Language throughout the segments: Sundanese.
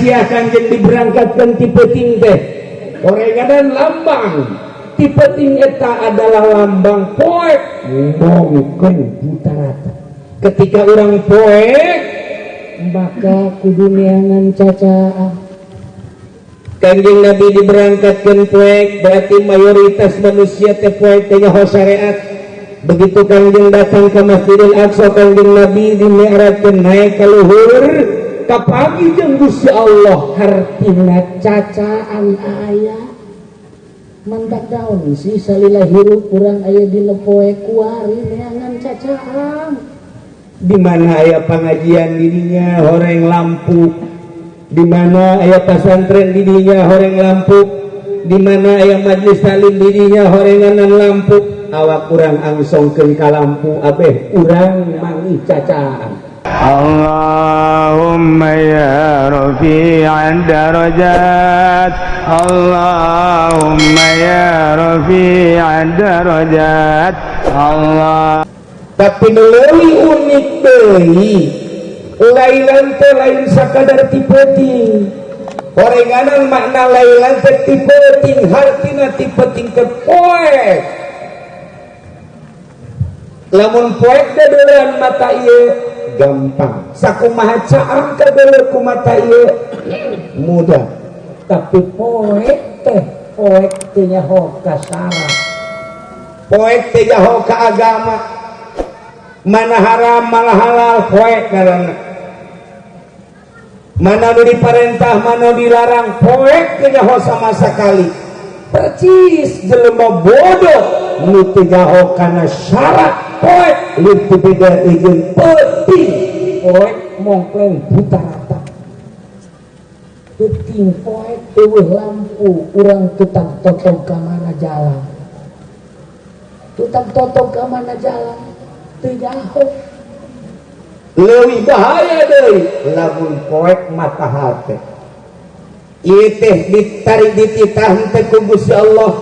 Sia Kanjeng diberangkatkan ti peuting teh horenganan lambang ti peuting eta adalah lambang poek mungkin buta rata. Ketika orang poek, maka kudu neangan cacaan. Kanjeng Nabi diberangkatkan poek, berarti mayoritas manusia teh poek, teh nyaho syariat. Begitu Kanjeng datang ke Masjidil Aqsa, Kanjeng Nabi dimi'rajkeun naik ke luhur, kapanggih jeung Gusti Allah, hartina cacaan aya. Mantak daun sih salila hirup urang aya dina poe kuari neangan cacaan. Di mana aya pengajian, didinya horeng lampu. Di mana aya pasantren, didinya horeng lampu. Di mana aya majlis taklim, didinya horenganan lampu. Awak urang angsongkeun ka lampu, abeh urang manggih cacaan. اللهم يا رفيع الدرجات، اللهم يا رفيع الدرجات، الله Tapi nu leuwih unik deui, lailan teh lain sakadar ti peuting. Horenganan makna lailan teh ti peuting, hartina ti peuting teh poek. Lamun poek dedeuleun mata ieu gampang, sakumaha caang kadeuleu ku mata ieu mudah. Tapi poek teh, poek teh nyaho ka sara, poek teh nyaho ka agama, mana haram, mana halal poek ngaranna, mana nu diparentah, mana dilarang, poek teh nyaho sama sekali. Percis jelema bodoh nu teu nyaho kana syarat, poek leutik beda jeung peuting. Poek mongkleng buta rata. Peuting poek, euweuh lampu, urang tutang totong ka mana jalan, tutang totong ka mana jalan, teu nyaho. Leuwih bahaya deui lamun poek mata hate. Ieu teh ditarik, dititah teh ku Gusti Allah,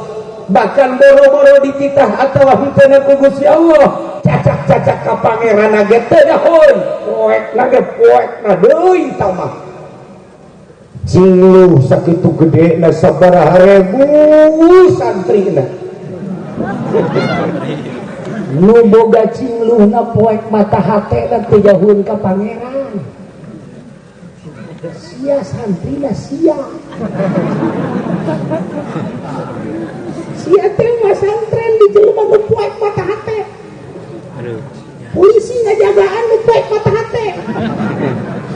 bahkan boro-boro dititah atawa henteu ku Gusti Allah, cacak-cacak ka pangeran ge teu nyahoeun. Poek na ge, poek na deui tamah cingluh sakitu gede na, sabaraha ribu santrina nu boga cingluhna poek mata hate na, teu jauheun ka pangeran. Sia santrina, sia, sia teh masantren di jelema nu poek mata hate. Polisi ngajagaan nu poek mata hate,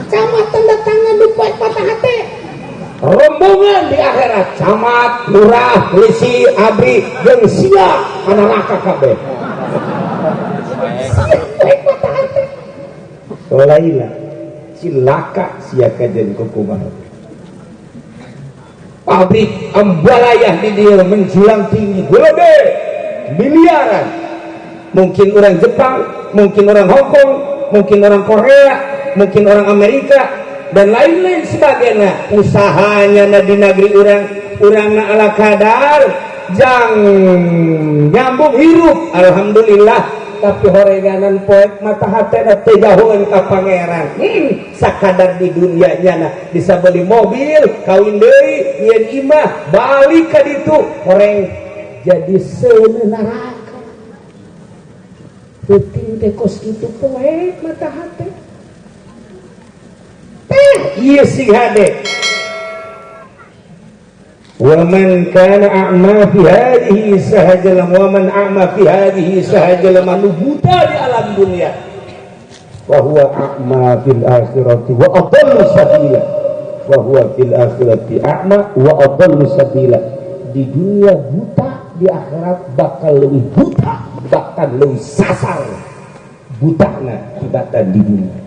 camat tanda tangan nu poek mata hate. Rombongan di akhirat, camat, lurah, polisi, abri jeung sia ka neraka kabeh. Sia poek mata hate. Laila cilaka sia kajen kukumaha. Pabrik ambalayah di dia menjulang tinggi, gede, miliaran. Mungkin orang Jepang, mungkin orang Hong Kong, mungkin orang Korea, mungkin orang Amerika, dan lain-lain sebagainya. Usahanya na di negeri orang, orang na ala kadar jang nyambung hirup, alhamdulillah. Tapi horenganan poek mata hati na, teu jauhan ka pangeran. Sakadar di dunia nyana bisa beli mobil, kawin deui, nyieun imah, balik ka ditu horeng jadi seuneu neraka. Peuting teh kos kitu, poek mata hati teh. Ieu sing hade. Waman kana a'ma fi hadhihi, sahaja waman a'ma fi hadhihi, sahaja nu buta di alam dunia, wa huwa a'ma fil akhirati wa adallu sabila. Wa huwa fil akhirati a'ma wa adallu sabila. Di dunia buta, di akhirat bakal lebih buta, bahkan lebih sasar butana tibatan di dunia.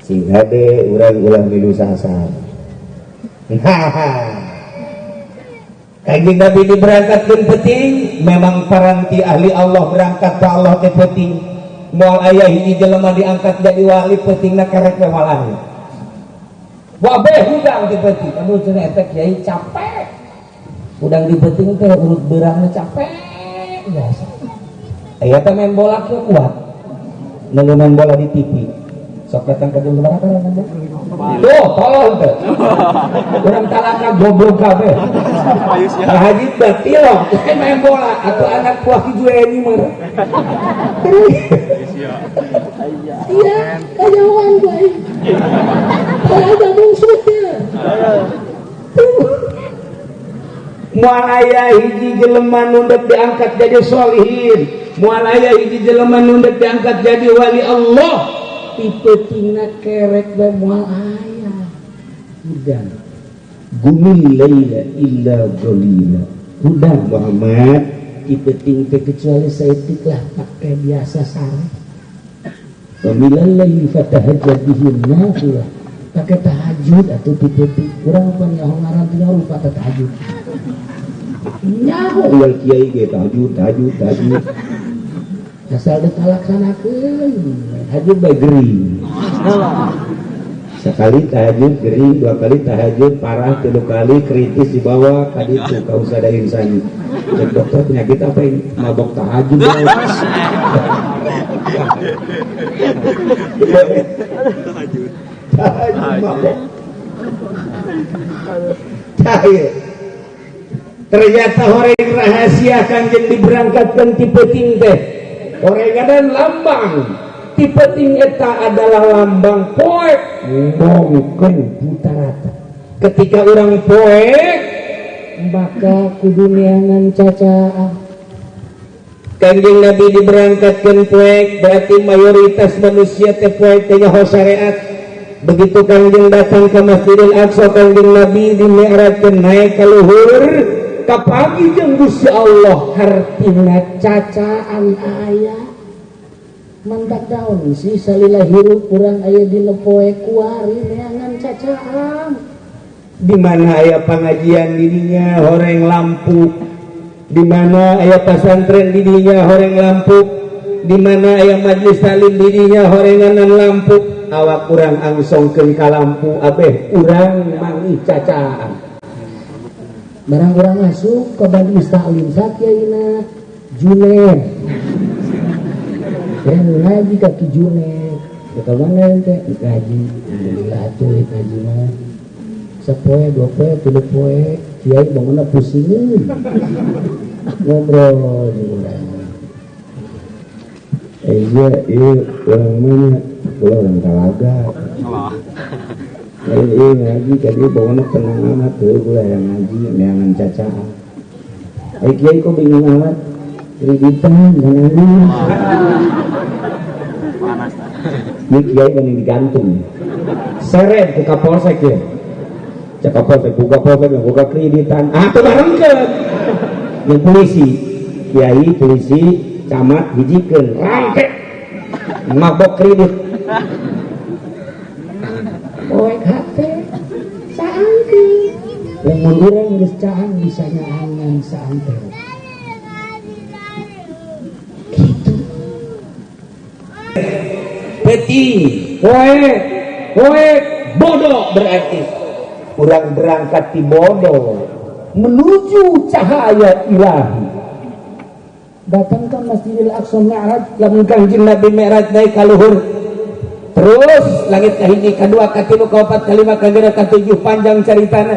Sing hade urang ulah milu sasar. Nah, Kanjeng Nabi diberangkatkan penting, memang paranti ahli Allah berangkat ke Allah teh penting. Moal aya hiji jelema diangkat jadi wali pentingna kerek we walani. Wabeh hudang di penting. Aduh, cenah eta kiai capek. Hudang di penting teh urut beurangna capek biasa. Aya teh main bola kieu kuat. Nu main bola di TV. Sok datang ke jam sabaraha? Tuh. Tolong teh. Urang talaka goblok kabeh. Haji batilong, main bola atau anak buah Ki Jueni mah. Iya, kajauhan ku aing. Kalau ada musuhnya. Moal aya hiji jelema nu deuk diangkat jadi sholihin, moal aya hiji jelema nu deuk diangkat jadi wali Allah, tipe tina kerek bae moal aya. Hudang gumil laila illa qalila. Hudang Muhammad tipe ting teh kecuali saeutik lah pakai biasa sare. Wa minal laili fatahajjad bihi nafilah. Pakai tahajud atau tipe ting kurang apa nyaho ngaran teh rupa tahajud. Nyaho ulah kiai ge tahajud tahajud tahajud. Asal ditalaksanakeun tahajud bae gering. Sekali tahajud gering, dua kali tahajud parah, tilu kali kritis dibawa ka ditu ka Usada Insani. Cek dokter penyakit apa ini? Mabok tahajud. Tahajud. Tahajud mabok. Tahajud. Ternyata horeng rahasia kanjeng diberangkatkan ti peuting teh. Horenganan lambang. Ti peuting eta adalah lambang poek mongkeun buta rata. Ketika urang poek maka kudu neangan cacaan. Kanjeng Nabi diberangkatkan poek berarti mayoritas manusia teh poek teh nyaho syariat. Begitu kanjeng datang ke Masjidil Aqsa, kanjeng Nabi dimi'rajkeun naik ka luhur kapagi jeung Gusti Allah hartina cacaan aya. Mantak daun sih salila hirup urang aya dina poe kuari neangan cacaan. Di mana aya pangajian didinya horeng lampu, di mana aya pasantren didinya horeng lampu, di mana aya majelis taklim didinya horenganan lampu. Awak urang angsongkeun ka lampu abeh urang manggih cacaan. Barang urang masuk ke majelis taklim sakiaina Junet. Urang ngaji ka Ki Junet. Ka mana teh ngaji? Alhamdulillah atuh ngaji mah. Sapoe, dua poe, tilu poe, kiai bangunna pusingin. Ngobrol jeung urang. Iya, iya, urang mana? Urang Talaga. Iya, ngaji tadi bangunna tenang amat tuh, ulah yang ngaji neangan cacaan. Kiai kok bingung amat? Kreditan, jangan. Ini kiai kan digantung. Seret ke Kapolsek ya. Cek Kapolsek, buka polsek, buka kreditan. Ah, tuh barengkeun. Yang polisi, kiai, polisi, camat hijikeun, rangke. Mabok kredit. Poek hate saangkeun. Lamun urang geus caang bisa nyaangan saantero. Gitu. Peti, poek, poek bodoh berarti urang berangkat ti bodoh menuju cahaya ilahi. Datang ke Masjidil Aqsa Mi'raj, lamun Kanjeng Nabi Mi'raj naik ka luhur. Terus langit kahiji, kadua, katilu, kaopat, kalima, kagenep, katujuh, panjang caritana.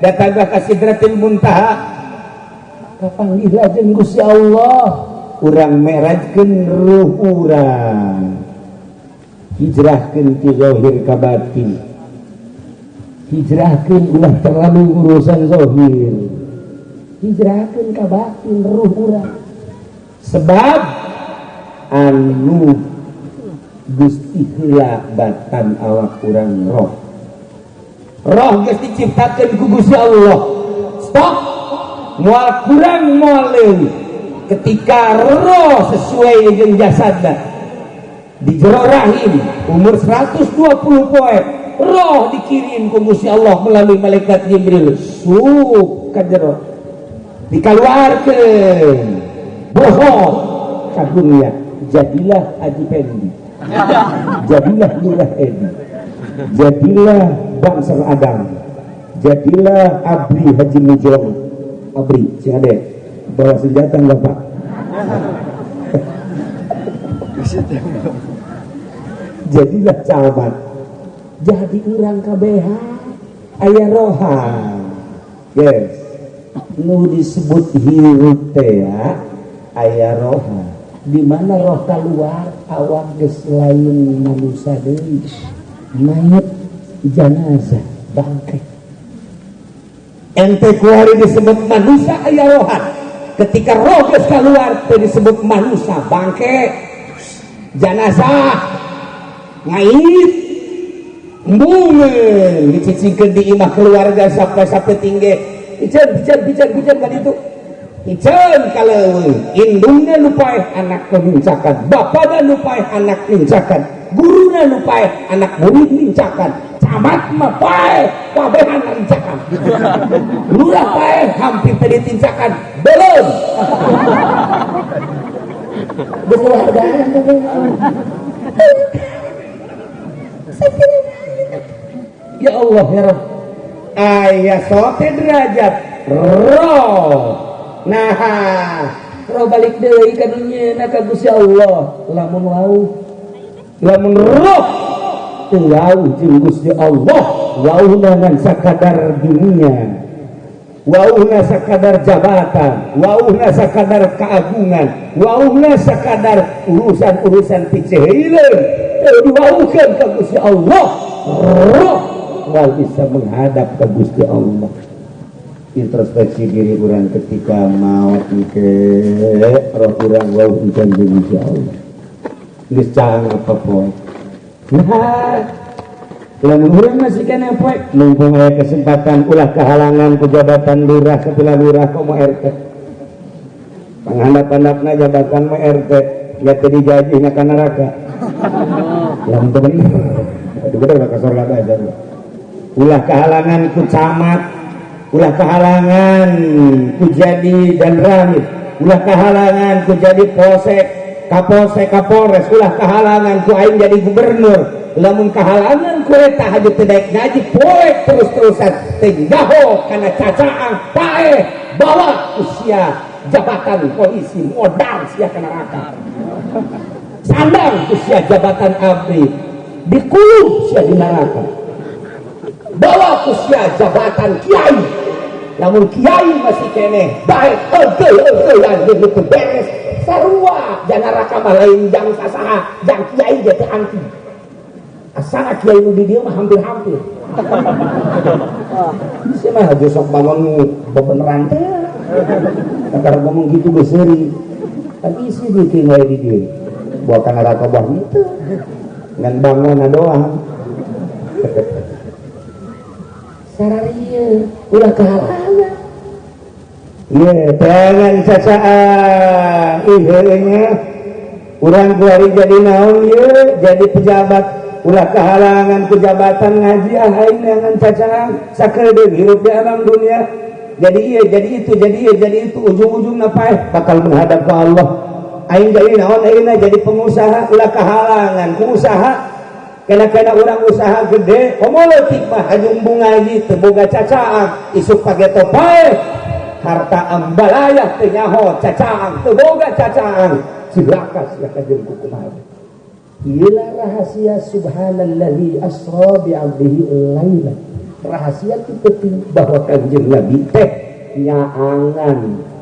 Datanglah ka Sidratil Muntaha. Kapanggihlah jeung Gusti Allah. Urang mi'rajkeun ruh urang. Hijrahkeun ti zahir ka batin. Hijrahkeun ulah terlalu urusan zahir. Hijrahkeun ka batin ruh urang. Sebab anu Gusti heula batan awak urang roh. Roh geus diciptakeun ku Gusti Allah. Stop. Moal kurang moal leuwih. Ketika roh sesuai jeung jasadna di jero rahim umur 120 poe roh dikirim ku Gusti Allah melalui malaikat Jibril sup ka jero dikaluarkeun bohong ka dunia. Jadilah Haji Pendi, jadilah Lurah Edi, jadilah Bangsa Adam, jadilah Abri Haji Mujong. Abri sing ade bawa senjata enggak Pak? Jadilah camat, Jadi urang kabehan aya rohan. Yes. Nu disebut hirup teh ya, aya roha. Di mana roh keluar awak geus lain manusia deui. Mayit jenazah bangke. Ente kuari disebut manusia aya rohan. Ketika roh geus keluar teh disebut manusia bangke. Jenazah ngait embungeun dicicingkeun di imah keluarga sampai tinggi. Iceun iceun iceun iceun ka ditu. Iceun ka leuweung. Indungna nu paeh anak nincakan, bapana nu paeh anak nincakan, guruna nu paeh anak murid nincakan, camat mah paeh kabehan nincakan. Lurah paeh hampir teu ditincakan, belum. Berkeluargaan ya Allah ya Rabb. Ayah sote derajat roh. Nah, roh balik deui ka dunya ka Gusti Allah. Lamun wau, lamun roh teu wau jeung Gusti Allah, wauhna ngan sakadar dunia, wauhna sakadar jabatan, wauhna sakadar keagungan, wauhna sakadar urusan-urusan piceuileun, teu diwauhkeun ka Gusti Allah. Roh moal bisa menghadap ke Gusti Allah. Introspeksi diri urang ketika maut engke roh urang wau encan jeung Gusti Allah. Geus caang apa poe. Nah, lamun urang masih kana poe, mumpung aya kesempatan ulah kehalangan ku jabatan lurah kapila lurah komo RT. Panghandap-handapna jabatan mah RT, ya teu dijajihna ka neraka. Lamun teu bener. Aduh bener ka sorga bae. Ulah kehalangan ku camat, ulah kehalangan ku jadi danramil, ulah kehalangan ku jadi polsek, kapolsek, kapolres, ulah kehalangan ku aing jadi gubernur. Lamun kehalangan ku eta haju teu daek ngaji poek terus-terusan teu nyaho kana cacaang paeh bawa usia jabatan polisi modal sia ka neraka. Sandang usia jabatan abdi dikulub sia di neraka. Bawa usia jabatan kiai, namun kiai masih keneh baik eugeul-eugeul jeung teu beres sarua jangan neraka mah lain jang sasaha jang kiai ge teu anti. Asana kiai nu di dieu mah hampir-hampir. Bisa mah aja sok bangun bebeneran teh. Kakara ngomong gitu geus seuri. Kan isi bikin wae di dieu. Buah ka neraka buah henteu. Ngan bangunna doang. Sararieu ulah kehalangan. Ye, jangan cacaan. Ih heueuh nya. Urang kuari jadi naon ye, jadi pejabat ulah kehalangan ku jabatan ngaji ah aing neangan cacaan sakedeung hirup di alam dunia. Jadi iya, jadi itu, jadi iya, jadi itu, ujung-ujungna paeh bakal menghadap ke Allah. Aing jadi naon ayeuna jadi pengusaha ulah kehalangan ku usaha. Kena-kena urang usaha gede, komo leutik mah hajung bungaji teu boga cacaan, isuk pageto paeh harta ambalayah teu nyaho cacaan, teu boga cacaan, cilaka sia ka jeung kukumaha. Iyalah rahasia subhanallazi asra bi 'abdihi laila. Rahasia itu penting bahwa Kanjeng Nabi teh nyaangan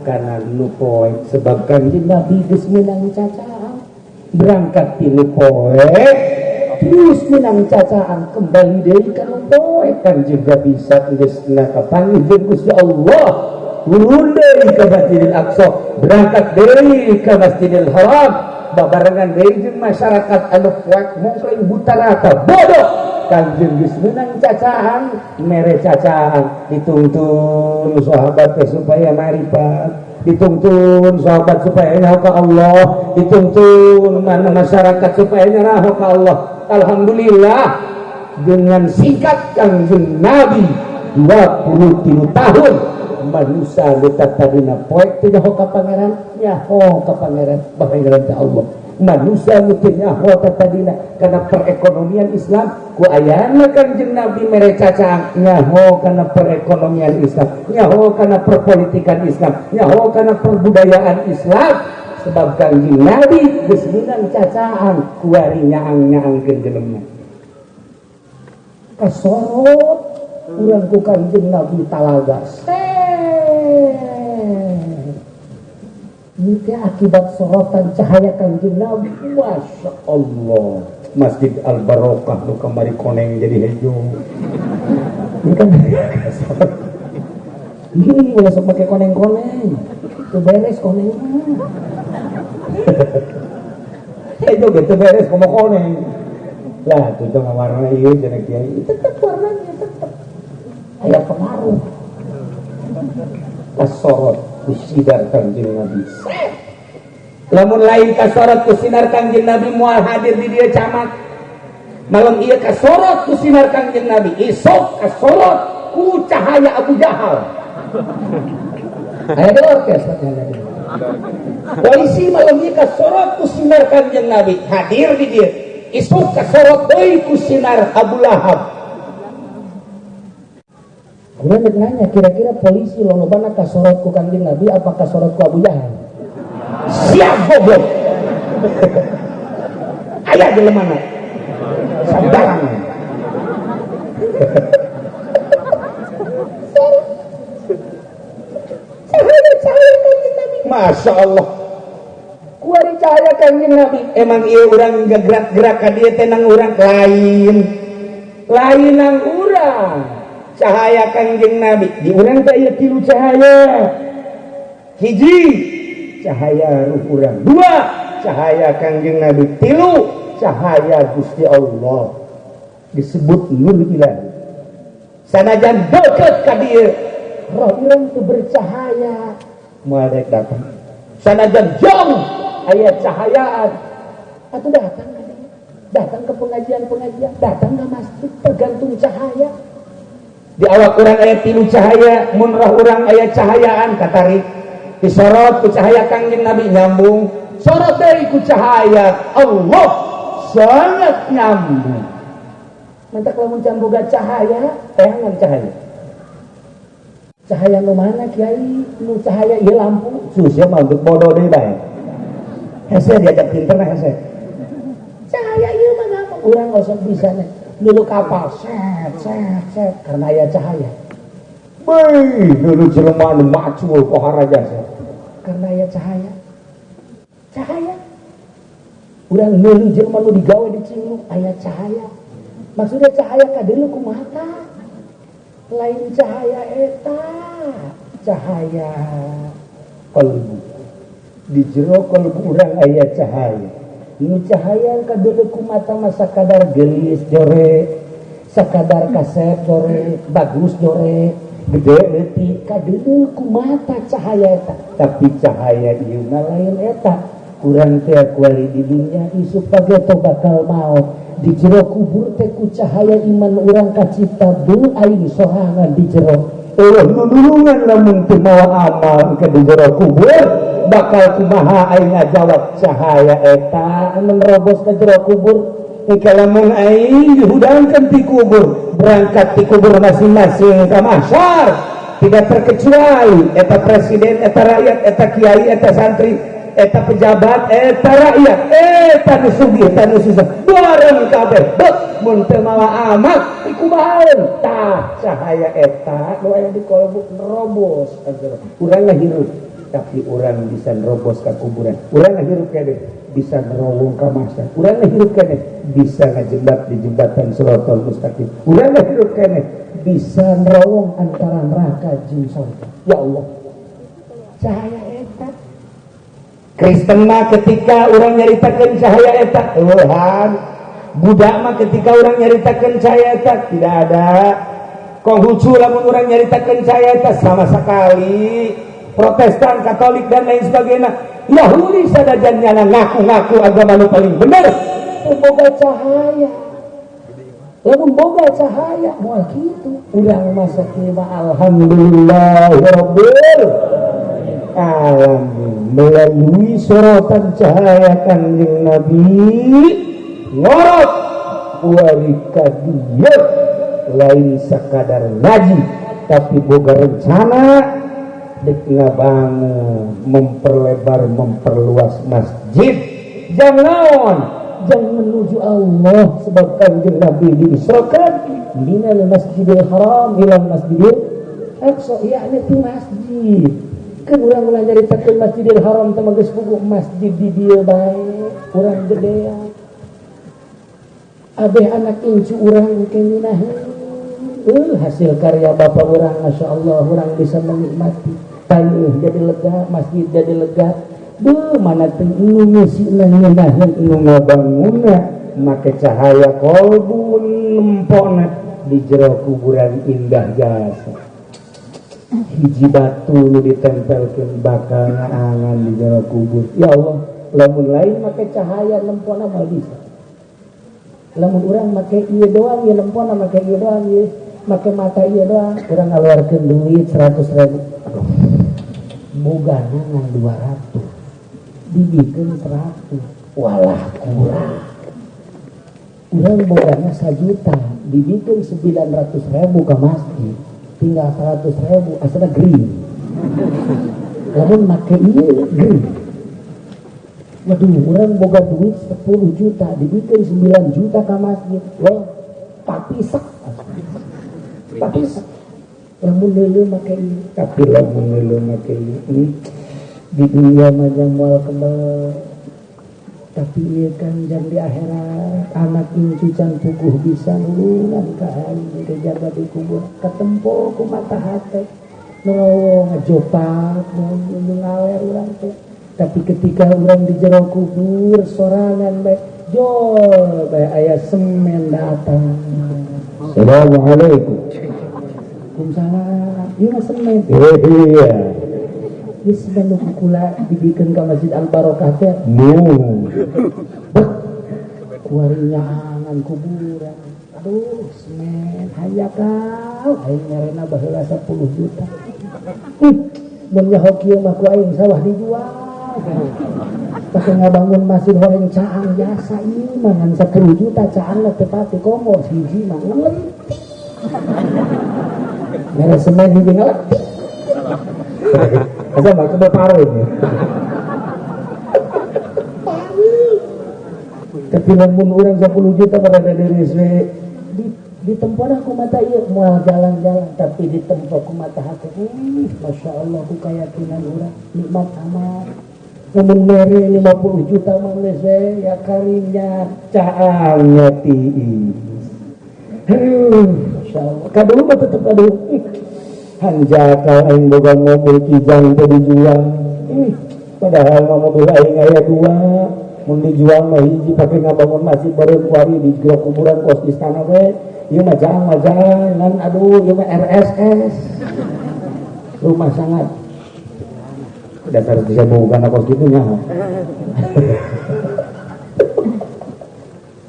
kana nu poek sebab Kanjeng Nabi geus meunang cacaan. Berangkat ti nu poek terus menang cacaan kembali deui ka nu poek. Kanjeng Nabi bisa geus kapanggih jeung Gusti Allah, turun deui ka Masjidil Aqsa, berangkat deui ka Masjidil Haram, babarengan deui jeung masyarakat anu poek mungkling buta rata bodoh. Kanjeng geus meunang cacaan, mere cacaan, dituntun sahabat teh supaya marifat, dituntun sahabat supaya nyaho ka Allah, dituntun mana masyarakat supaya nyaho ka Allah. Alhamdulillah dengan singkat Kanjeng Nabi 23 tahun manusia letak tadina poek teu nyaho ka pangeran, nyaho ka pangeran, pangeran ka Allah. Manusia nu teu nyaho tadina kana perekonomian Islam, ku ayana Kanjeng Nabi mere cacaan nyaho kana perekonomian Islam, nyaho kana perpolitikan Islam, nyaho kana perbudayaan Islam. Sebab Kanjeng Nabi geus meunang cacaan kuari nyaang-nyaangkeun jelema. Kasorot urang ku Kanjeng Nabi talaga. Ini teh akibat sorotan cahaya Kanjeng Nabi. Masya Allah. Masjid Al Barokah nu kamari koneng jadi hejo. Ini kan ini ulah sok pake koneng-koneng. Teu beres koneng mah. Hejo ge teu beres komo koneng. Lah tuh mah warna ieu cenah kiai. Tetep warnanya tetep. Aya pengaruh. Kasorot ku sinar Kanjeng Nabi. Lamun lain kasorot ku sinar Kanjeng Nabi moal hadir di dieu camat. Malam ieu kasorot ku sinar Kanjeng Nabi, isok kasorot ku cahaya Abu Jahal. Aya di orkes teh. Polisi malam ieu kasorot ku sinar Kanjeng Nabi, hadir di dieu. Isuk kasorot deui ku sinar Abu Lahab. Urang rek nanya, kira-kira polisi lolobana kasorot ku Kanjeng Nabi apa kasorot ku Abu Jahal? Siap goblok. Aya jelema mana? Sabarang. Cahaya Kanjeng Nabi. Masya Allah. Kuari cahaya Kanjeng Nabi. Emang ieu urang gerak-gerak ka dieu teh nang urang lain. Lain nang urang. Cahaya Kanjeng Nabi di urang teh ieu tilu cahaya. Hiji cahaya ruh urang, dua cahaya Kanjeng Nabi, tilu cahaya Gusti Allah disebut nur ilahi. Sanajan deukeut ka dieu roh urang teu bercahaya, moal rek datang. Sanajan jauh aya cahayaan atuh datang ka dieu, datang ke pengajian-pengajian, datang ke masjid, tergantung cahaya. Di awak urang aya tilu cahaya, mun roh urang aya cahayaan katarik. Disorot ku cahaya Kanjeng Nabi nyambung, sorot deui ku cahaya Allah sangat nyambung. Mantak lamun can boga cahaya, teangan cahaya. Cahaya nu mana kiai? Nu cahaya ieu lampu. Susah mah untuk bodoh deui bae. Hese diajak pinter nah hese. Cahaya ieu mah gampang. Urang osok bisa nih. Dulu kapal set set set karena aya cahaya. Beuh, dulu jelema anu macul pohara jasa. Karena aya cahaya. Cahaya. Urang meuli jelema nu digawe di Cinglu aya cahaya. Maksudnya cahaya kadeuleu kumaha tah? Lain cahaya eta, cahaya kalbu. Di jero kalbu urang aya cahaya. Nu cahaya kadeuleu ku mata mah sakadar geulis jore, sakadar kasep jore, bagus jore, gede leutik kadeuleu ku mata cahaya eta. Tapi cahaya ieu mah lain eta. Urang teh kuari di dunya isuk pageto bakal maot. Di jero kubur teh ku cahaya iman urang kacipta deui aing sorangan di jero. Eueuh nulungan lamun teu mawa amal ke di jero kubur bakal kumaha aing ngajawab cahaya eta anu nerobos ke jero kubur. Engke lamun aing dihudangkeun ti kubur, berangkat ti kubur masing-masing ka mahsyar, tidak terkecuali eta presiden, eta rakyat, eta kiai, eta santri, eta pejabat, eta rakyat, eta nu sugih, eta nu susah, bareng kabeh. Beuh, mun teu mawa amal dikumahaeun? Tah cahaya eta nu aya di kolbu nerobos ka jero. Urang hirup tapi urang bisa nerobos ka kuburan. Urang hirup keneh bisa nerowong ka mahsyar. Urang hirup keneh bisa ngajembat di jembatan Shirathal Mustaqim. Urang hirup keneh bisa nerowong antara neraka jeung surga. Ya Allah. Cahaya eta Kristen mah ketika orang nyaritakeun cahaya eta eueuhan. Buddha mah ketika orang nyaritakeun cahaya eta tidak ada. Konghucu lamun orang nyaritakeun cahaya eta sama sekali. Protestan, Katolik dan lain sebagainya. Yahudi sadajan nyana ngaku-ngaku agama nu paling bener. Boga cahaya. Lamun boga cahaya moal kitu. Urang masa kieu mah alhamdulillahirabbil alamin. Melalui sorotan cahaya Kanjeng Nabi ngorot warika dieu lain sakadar ngaji tapi boga rencana dek ngabangun, memperlebar, memperluas masjid. Jangan naon, jangan menuju Allah sebab Kanjeng Nabi diisrokan Minal Masjidil Haram ilal Masjidil Aqsa, yakni ti masjid. Kan urang ulah nyaritakeun Masjidil Haram teh geus puguh masjid di dieu bae, urang gedean. Abeh anak incu urang ke ngeunaheun. Hasil karya bapak urang, Masya Allah, urang bisa menikmati. Tayeuh jadi lega, masjid jadi lega. Duh, mana teh nu ngeusina ngeunaheun nu ngabangunna make cahaya kolbu nempona di jero kuburan indah jasa. Hiji batu nu ditempelkeun bakal ngaangan di jero kubur. Ya Allah, lamun lain make cahaya nempona moal bisa. Lamun urang make ieu doang, ieu nempona make ieu doang, ieu make mata ieu doang, urang ngaluarkeun duit 100.000. Aduh. Bogana ngan 200. Dibikeun 100. Walah kurang. Urang bogana 1 juta, dibikeun 900.000 ke masjid. Tinggal 100.000 asalna green. Lamun make ieu green. Waduh, urang boga duit 10 juta, dibikeun 9 juta ke masjid. Wah, papisak. Papisak. Lamun leuleuh make ieu, tapi lamun leuleuh make ieu di dunia mah jang moal kembal. Tapi ieu kan jang di akhirat anak incu can puguh bisa nulungan ka aing ke jaga di kubur katempo ku mata hate nerowong ngajopak nu ngaler urang teh. Tapi ketika urang di jero kubur sorangan bae jol bae aya semen datang. Assalamualaikum. Waalaikumsalam. Ieu mah semen. Iya. Ieu semen nu kukula dibikeun ka Masjid Al Barokah teh. Nu. Bek. Kuari nyaangan kuburan. Aduh, semen hayakal aing nyarena baheula 10 juta. Mun nyaho kieu mah ku aing sawah dijual. Pake ngabangun masjid horeng caang jasa ieu mah ngan 10 juta caangna teu pati komo hiji mah ngeletik. Mere semen hiji ngeletik. Asa mah coba paruh ini. Tapi lamun urang 10 juta pada diri we di tempat aku mata ieu moal jalan-jalan, tapi di tempat aku mata hati, Masya Allah, ku keyakinan urang nikmat amat. Lamun mere 50 juta mah geus we ya karinya caangnya tiis. Aduh, Masya Allah. Kaduh mah tetep aduh. Hanjakal aing boga mobil kijang teh dijual. Padahal mah mobil aing aya 2. Mun dijual mah hiji pake ngabangun masjid bareng kuari di jero kuburan kos istana we. Ieu mah jaang mah jaang ngan aduh ieu mah RSS. Rumah sangat. Dasar bisa boga kos kitu nya.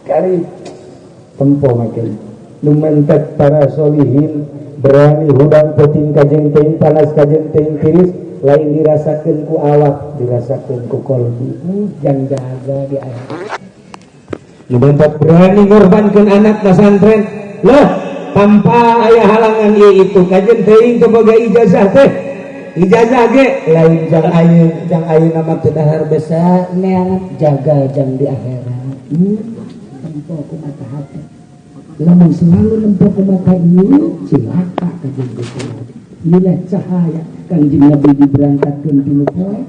Kari tempo makin. Nu mentek para solihin berani hudang peuting kajeun teuing panas kajeun teuing tiris lain dirasakeun ku awak dirasakeun ku kolbi. Jang jaga di akhirat. Nu mentek berani ngorbankeun anak pasantren loh tanpa aya halangan ieu itu kajeun teuing teu boga ijazah teh. Ijazah ge lain jang ayeuna jang ayeuna mah teu dahar besa neangan jaga jang di akhirat. Tempo ku mata hati. Lamun selalu nempo ku mata ieu cilaka ka jeung kubur. Inilah cahaya Kangjeng Nabi diberangkatkeun tinu poe,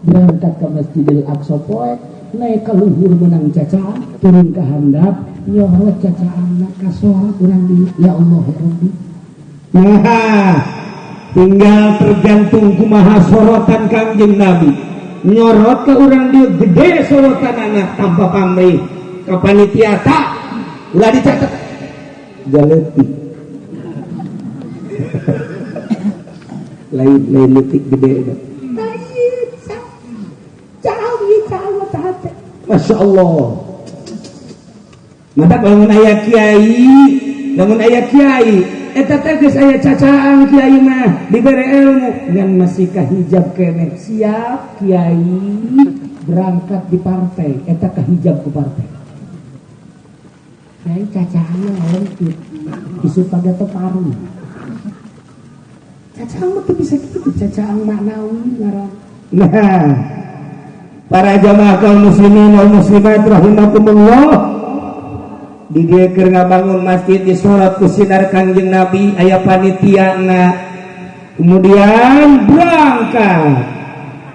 berangkat ke Masjidil Aqsa poe, naik ka luhur menang cacaan, turun ka handap, nyorot cacaanna kasorot urang di ya Allah ya Rabbi. Nah, tinggal tergantung kumaha sorotan Kangjeng Nabi. Nyorot ke urang dieu gede sorotanana tanpa pamrih. Ka panitia tak ulah dicatat. Jaletik. Lain-lain letik gede dah. Masya Allah. Mantap bangun ayah kiai, bangun ayah kiai. Eta teh geus aya cacaan kiai mah dibere ilmu ngan masih kahijab keneh. Siap kiai berangkat di partai, eta kahijab ku partai. Kiai cacaanna lengkit, isu pada teh paru. Cacaan mah teu bisa kitu, cacaan maknawi ngaran. Nah, para jamaah kaum muslimin wal muslimat rahimakumullah. Di dieu keur ngabangun masjid disorot ku sinar Kangjeng Nabi aya panitiana. Kemudian berangkat.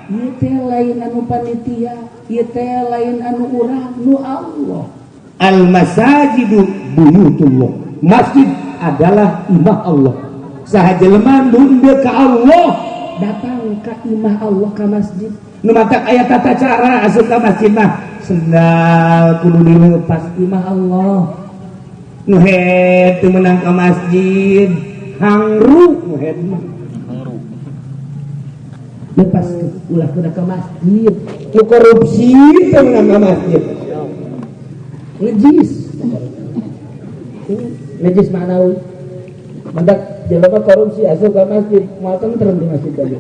Ieu teh lain anu panitia, ieu teh lain anu urang, nu Allah. Al masajidu buyutullah. Masjid adalah imah Allah. Saha jelema nu ka Allah datang ka imah Allah ka masjid. Nu matak aya tata cara asup ka masjid mah sendal kudu dilepas imah Allah. Nu head teu meunang ka masjid, hangru nu head mah. Hangru. Lepas ulah kudu ka masjid. Nu korupsi teu meunang ka masjid. Najis. Najis ma'nawi. Mandak jelema korupsi asup ka masjid, moal tentrem di masjid aja.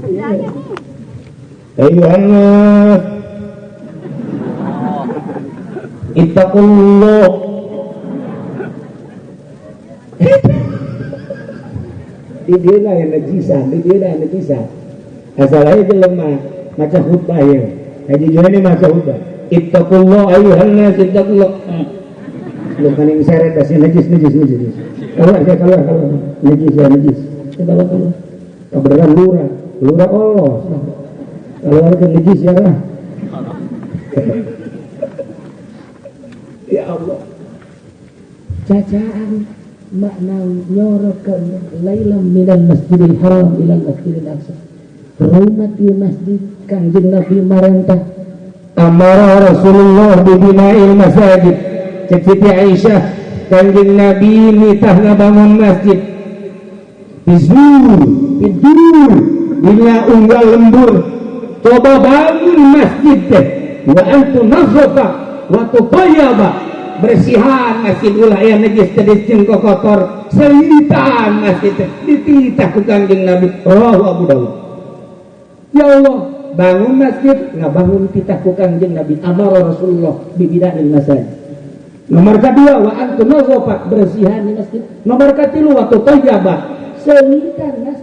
Ayuhan nas ittaqullah. Di dieu aya najisan, di dieu aya najisan. Asal aya jelema maca khutbah ye. Haji Juhani maca khutbah. Ittaqullah ayuhan nas ittaqullah. Lu kaning seret da najis najis najis. Keluar ya keluar keluar. Najis ya najis. Keluar keluar. Kebenaran lurah, lurah Allah. Keluar ke najis ya lah. Ya Allah. Cacaan maknawi nyorok ke lailam minal masjidil haram ilal masjidil aqsa. Rumat di masjid Kangjeng Nabi marentah. Amara Rasulullah bibina'il masajid. Cek Siti Aisyah, Kangjeng Nabi nitah ngabangun masjid. Bizur, tidur, dina unggal lembur. Coba bangun masjid teh. Wa antu nazofa wa tutayyaba. Bersihan masjid ulah aya najis teh jeung kotor. Selitan masjid teh dititah ku Kangjeng Nabi. Rawahu Abu Dawud. Ya Allah, bangun masjid ngabangun titah ku Kangjeng Nabi. Amara Rasulullah bibina'il masajid. Nomor kedua wa antu nazofa, bersihan di masjid. Nomor ketilu wa tutayyaba, selitan mas,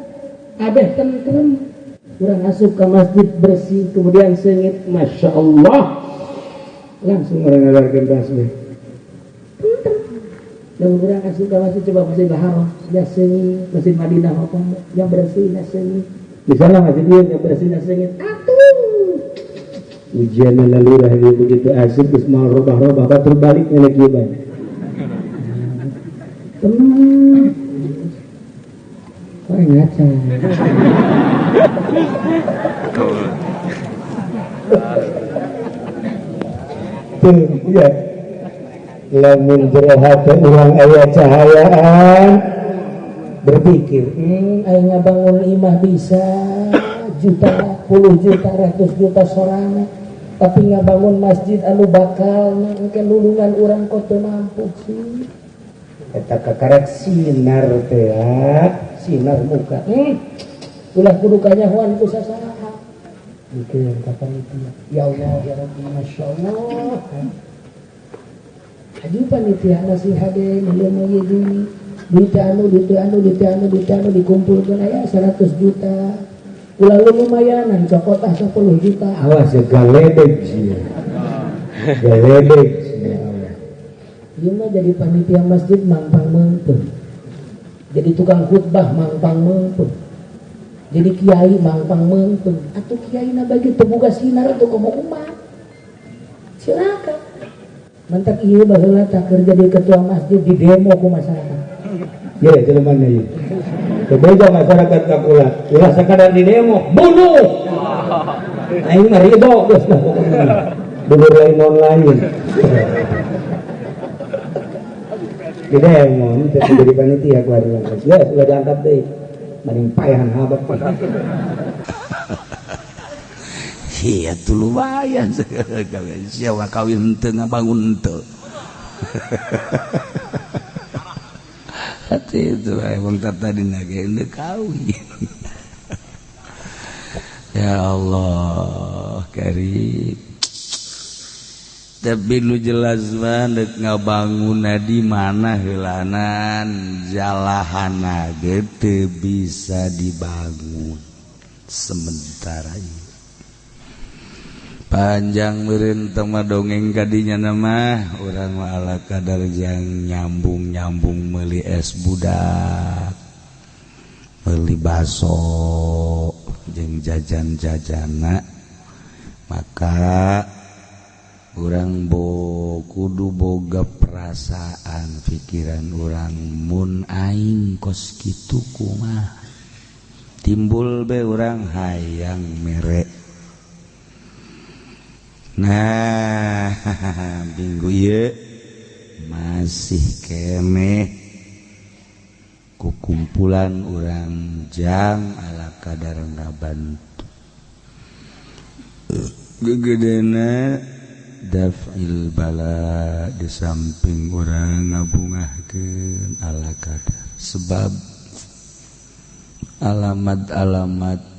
abeh tentrem. Urang asup ke masjid bersih kemudian sengit, masya Allah, langsung orang ngalarkeun tasbih. Dan urang asup ke masjid coba Masjidil Haram, ya sengit, Masjid Madinah apa yang bersih ya sengit. Di sana masjid dia yang bersih ya sengit. Atuh. Ujian lalurah dia begitu asik geus moal robah-robah batur balik ngelek ieu bae. Tenang. Kok ngaca. Tuh, ya. Lamun jero hate urang aya cahayaan berpikir, aya ngabangun imah bisa juta, puluh juta, ratus juta sorangan. Tapi ngabangun masjid anu bakal engke nulungan urang kok teu mampu sih. Eta kakarek sinar teh, sinar muka. Ulah kudu kanyahoan ku sasaha. Mikir ka panitia. Ya Allah ya Rabbi, masyaallah. Haji panitia masih hade milu ieu duit anu duit anu duit anu duit anu dikumpulkeun aya 100 juta. Ulah lumayanan cokot ah 10 juta. Awas ya galedeg sih. Galedeg sih. Ieu mah jadi panitia masjid mangpang meungpeung. Jadi tukang khutbah mangpang meungpeung. Jadi kiai mangpang meungpeung. Atuh kiai na bagi teu boga sinar atuh komo umat. Silakan. Mantak ieu baheula tah keur jadi ketua masjid di demo ku masyarakat. Ye jelema ieu. Kebeja masyarakat ka kula, ulah sakadar di demo, bunuh. Aing mah ridho geus lah pokona. Dulur lain non lain. Di demo teh jadi panitia ku ari mah. Ya sudah diangkat deui. Maning payahan habak. Iya tuh lumayan siapa kawin teu ngabangun teu. Hati itu emang tadi nage udah kawin. Ya Allah karim. Tapi lu jelas banget ngabangun di mana heulanan jalahana ge teu bisa dibangun sementara ieu. Panjang meureun teu mah dongeng kadinya mah urang mah ala kadar jang nyambung-nyambung meuli es budak, meuli baso jeung jajan-jajana, maka urang kudu boga perasaan pikiran urang mun aing kos kitu kumaha, timbul be urang hayang mere. Nah, minggu ieu masih keneh ku kumpulan urang jang ala kadar ngabantu. Gegedena daf'il bala di samping urang ngabungahkeun ala kadar, sebab alamat-alamat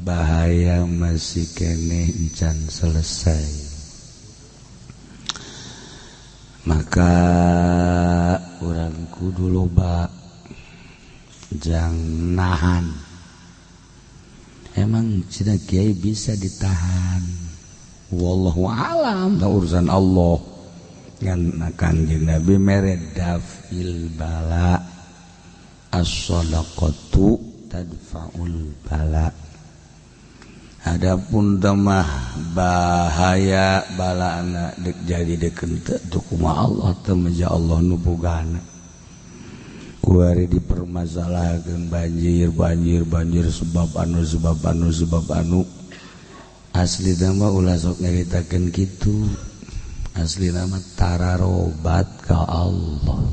bahaya masih keneh encan selesai. Maka urang kudu loba jang nahan. Emang cina kiai bisa ditahan? Wallahu alam, da urusan Allah. Ngan Kanjeng Nabi mere daf'il bala, as-shadaqatu tadfa'ul bala. Adapun temah bahaya balana dek jadi dek henteu teu kumaha Allah teu meja Allah nu bogana. Kuari dipermasalahkeun banjir banjir banjir sebab anu sebab anu sebab anu. Asli mah ulah sok nyaritakeun kitu. Asli mah tararobat ka Allah.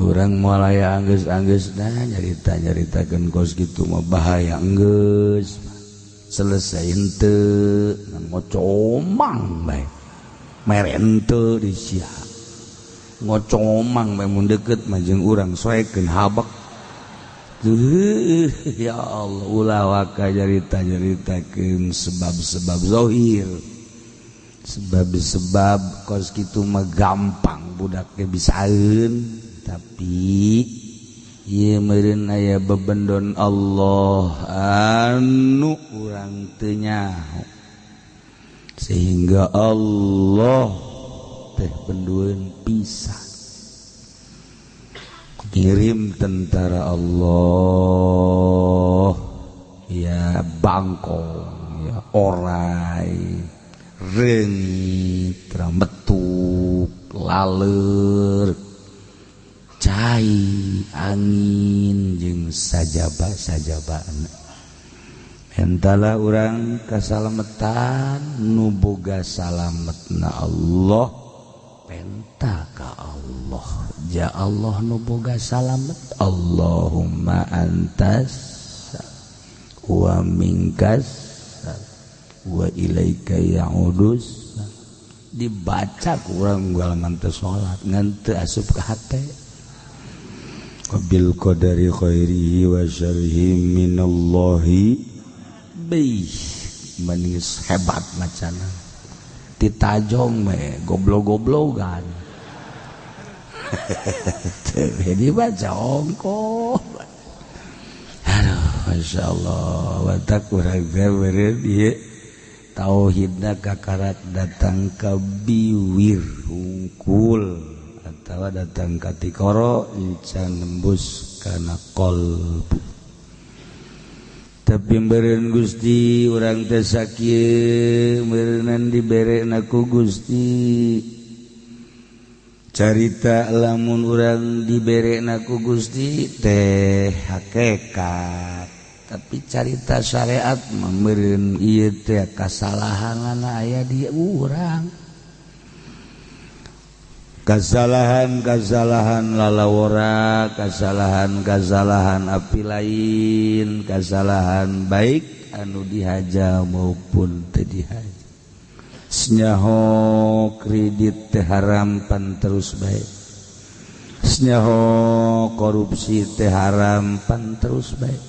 Urang moal aya anggeus-anggeusna nyarita-nyaritakeun kos kitu mah bahaya enggeus. Selesai henteu ngocomang bae mere henteu di sia ngocomang bae mun deukeut mah jeung urang soekeun habek. Ya Allah, ulah waka nyarita-nyaritakeun sebab-sebab zahir, sebab-sebab kos kitu mah gampang budak ge bisaeun, tapi ieu meureun aya bebendon Allah anu urang teu nyaho sehingga Allah teh bendueun pisan kirim tentara Allah, ya bangkong, ya orai, reungit, rambetuk, laler, cai, angin jeung sajaba-sajabana. Entala urang kasalametan nu boga salametna Allah, penta ka Allah. Ja Allah nu boga salamet, Allahumma antas wa minkas wa ilaika ya'udus. Dibaca kurang galaman teu salat ngan teu asup ka hate. Bil qadari khairihi wa syarrihi minallahi bih manis hebat macana ditajong we goblok-goblogan. Dibaca ongko. Aduh, masyaallah watak urang teh meureun ieu tauhidna kakarak datang ka biwir hungkul atawa datang ka tikoro encan nembus kana qalbu. Tapi meureun Gusti urang teh sakieu meureunnan diberena ku Gusti. Carita lamun urang diberena ku Gusti teh hakikat, tapi carita syariat mah meureun ieu teh kasalahanana aya di urang. Kasalahan-kasalahan lalawora, kasalahan-kasalahan api lain, kasalahan baik anu dihaja maupun teu dihaja. Senyaho kredit teh haram pan terus baik. Senyaho korupsi teh haram pan terus baik.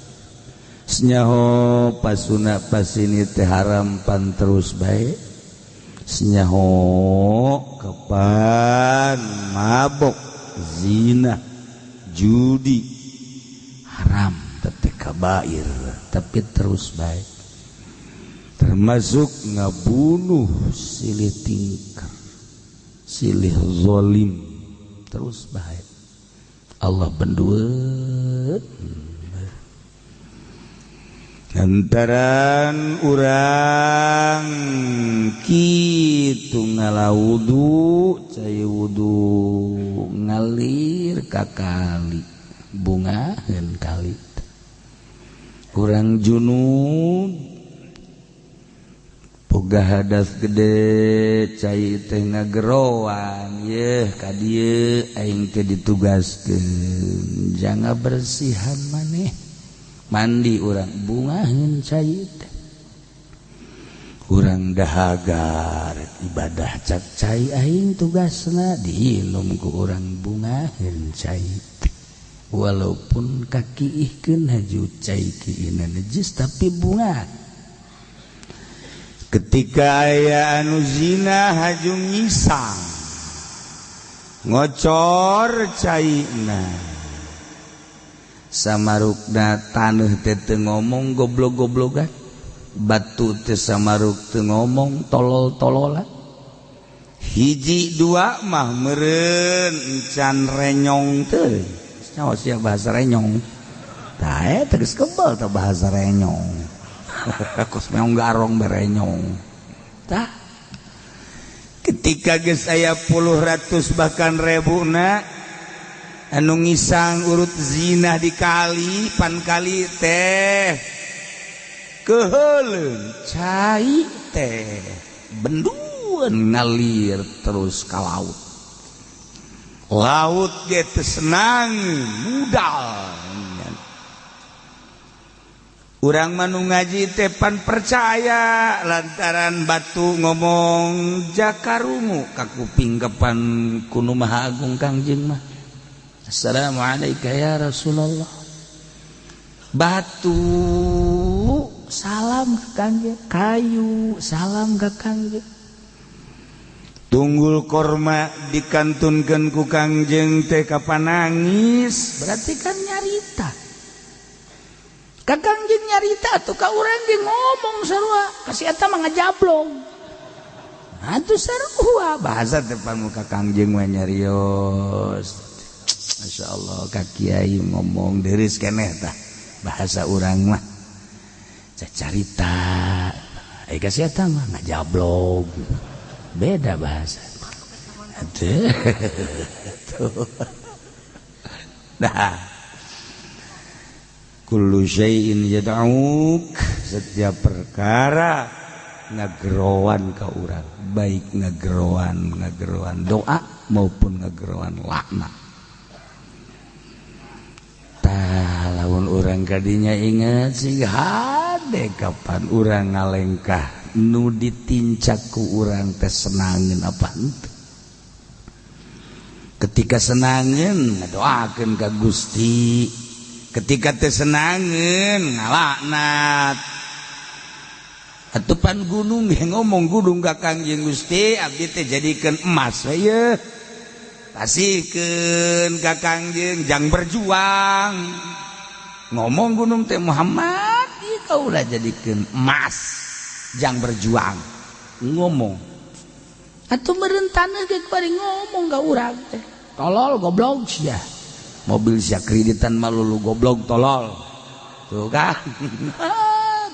Senyaho pasuna pasini teh haram pan terus baik. Senyaho kepan mabok zina judi haram tapi kabair tapi terus baik. Termasuk ngabunuh silih tingkar, silih zalim, terus bahaya. Allah benduet. Lantaran urang kitu ngala wudu, cai wudu ngalir ka kali, bungaheun kali. Urang junub boga hadas gede, cai teh ngageroan, yeuh ka dieu aing teh ditugaskeun jangan bersihan maneh. Mandi urang bungaheun cai teh. Urang dahaga ibadah cak cai aing tugasna diinum ku urang bungaheun cai teh. Walaupun kaki ihkeun haju cai kiina najis tapi bunga. Ketika aya anu zina haju ngisang ngocor caina, samarukna taneuh teh teu ngomong goblok-goblogan, batu teh samaruk teu ngomong tolol-tololan. Hiji dua mah meureun encan renyong teh. Nyawa sia bahasa renyong. Tah eta geus kebal tah bahasa renyong. Kos meong garong berenyong. Tah ketika geus aya puluh ratus bahkan rebuna anu ngisang urut zina di kali pan kali teh keheuleun cai teh benduan ngalir terus ka laut. Laut ge teu senang mudal. Urang mah nu ngaji teh pan percaya lantaran batu ngomong jakarungu ka kuping kapan kunu Maha Agung Kangjeng mah. Assalamualaikum ya Rasulullah. Batu salam ke Kangjeng, kayu salam ke Kangjeng. Tunggul korma dikantunkeun ku Kangjeng teh kapan nangis, berarti kan nyarita. Ka Kangjeng nyarita atuh ka urang ge ngomong sarua, kasih eta mah ngajablong. Atuh sarua bahasa depan muka Kangjeng mah nyarios. Masya Allah ka kiai ngomong deris keneh tah bahasa urang mah cacarita. Eh kasih eta mah ngajablog. Beda bahasa. Atuh. Tuh. Nah. Kullu syai'in yad'uk, setiap perkara ngageroan ka urang, baik ngageroan doa maupun ngageroan laknat. Tah lamun urang kadinya ingat sing hade kapan urang ngalengkah nu ditincak ku urang teh senangeun apa henteu. Ketika senangeun ngadoakeun ka Gusti, ketika teh senangeun ngalaknat. Atupan gunung yang ngomong gunung ka Kangjeng Gusti abdi teh jadikeun emas we yeuh. Pasihkeun ka Kangjeng jang berjuang. Ngomong gunung teh Muhammad ieu kaula jadikeun emas jang berjuang. Ngomong. Atuh meureun taneuh ge bari ngomong ka urang teh. Tolol goblok sia. Mobil sia kreditan mah lu goblok tolol. Tuh kan.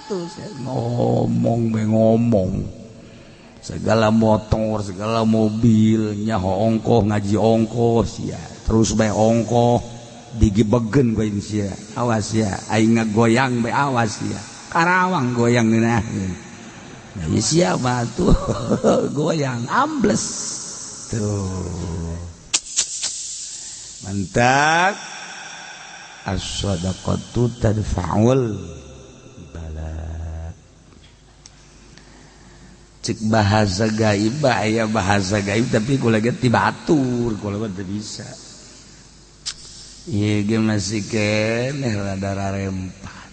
Tuh sia ngomong be ngomong. Segala motor, segala mobil nyaho ongkoh ngaji ongkoh sia. Terus bae ongkoh digibegen ku sia. Awas sia, aing ngagoyang bae awas sia. Karawang goyang ngeunaheun. Nah, sia mah tuh goyang ambles. Tuh. Mantap. As-shadaqatu tadfa'ul bala. Cek bahasa gaib, aya bahasa gaib tapi kula ge ti batur, kula mah teu bisa. Ieu ge masih keneh rada rarempat.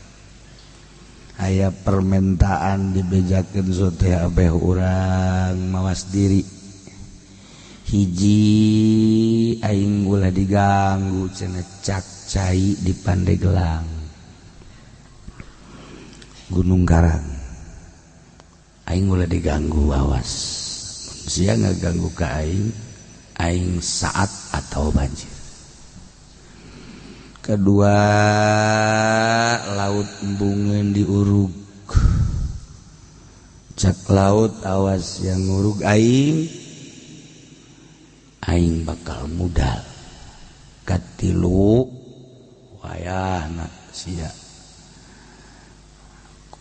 Aya permintaan dibejakeun sote abeh urang mawas diri. Hiji aing ulah diganggu cenah cak cai di Pandeglang Gunung Karang. Aing ulah diganggu awas. Sia ngaganggu ka aing, aing saat atau banjir. Kedua laut embungeun diurug. Cak laut awas yang ngurug aing, aing bakal mudal. Katilu wayahna sia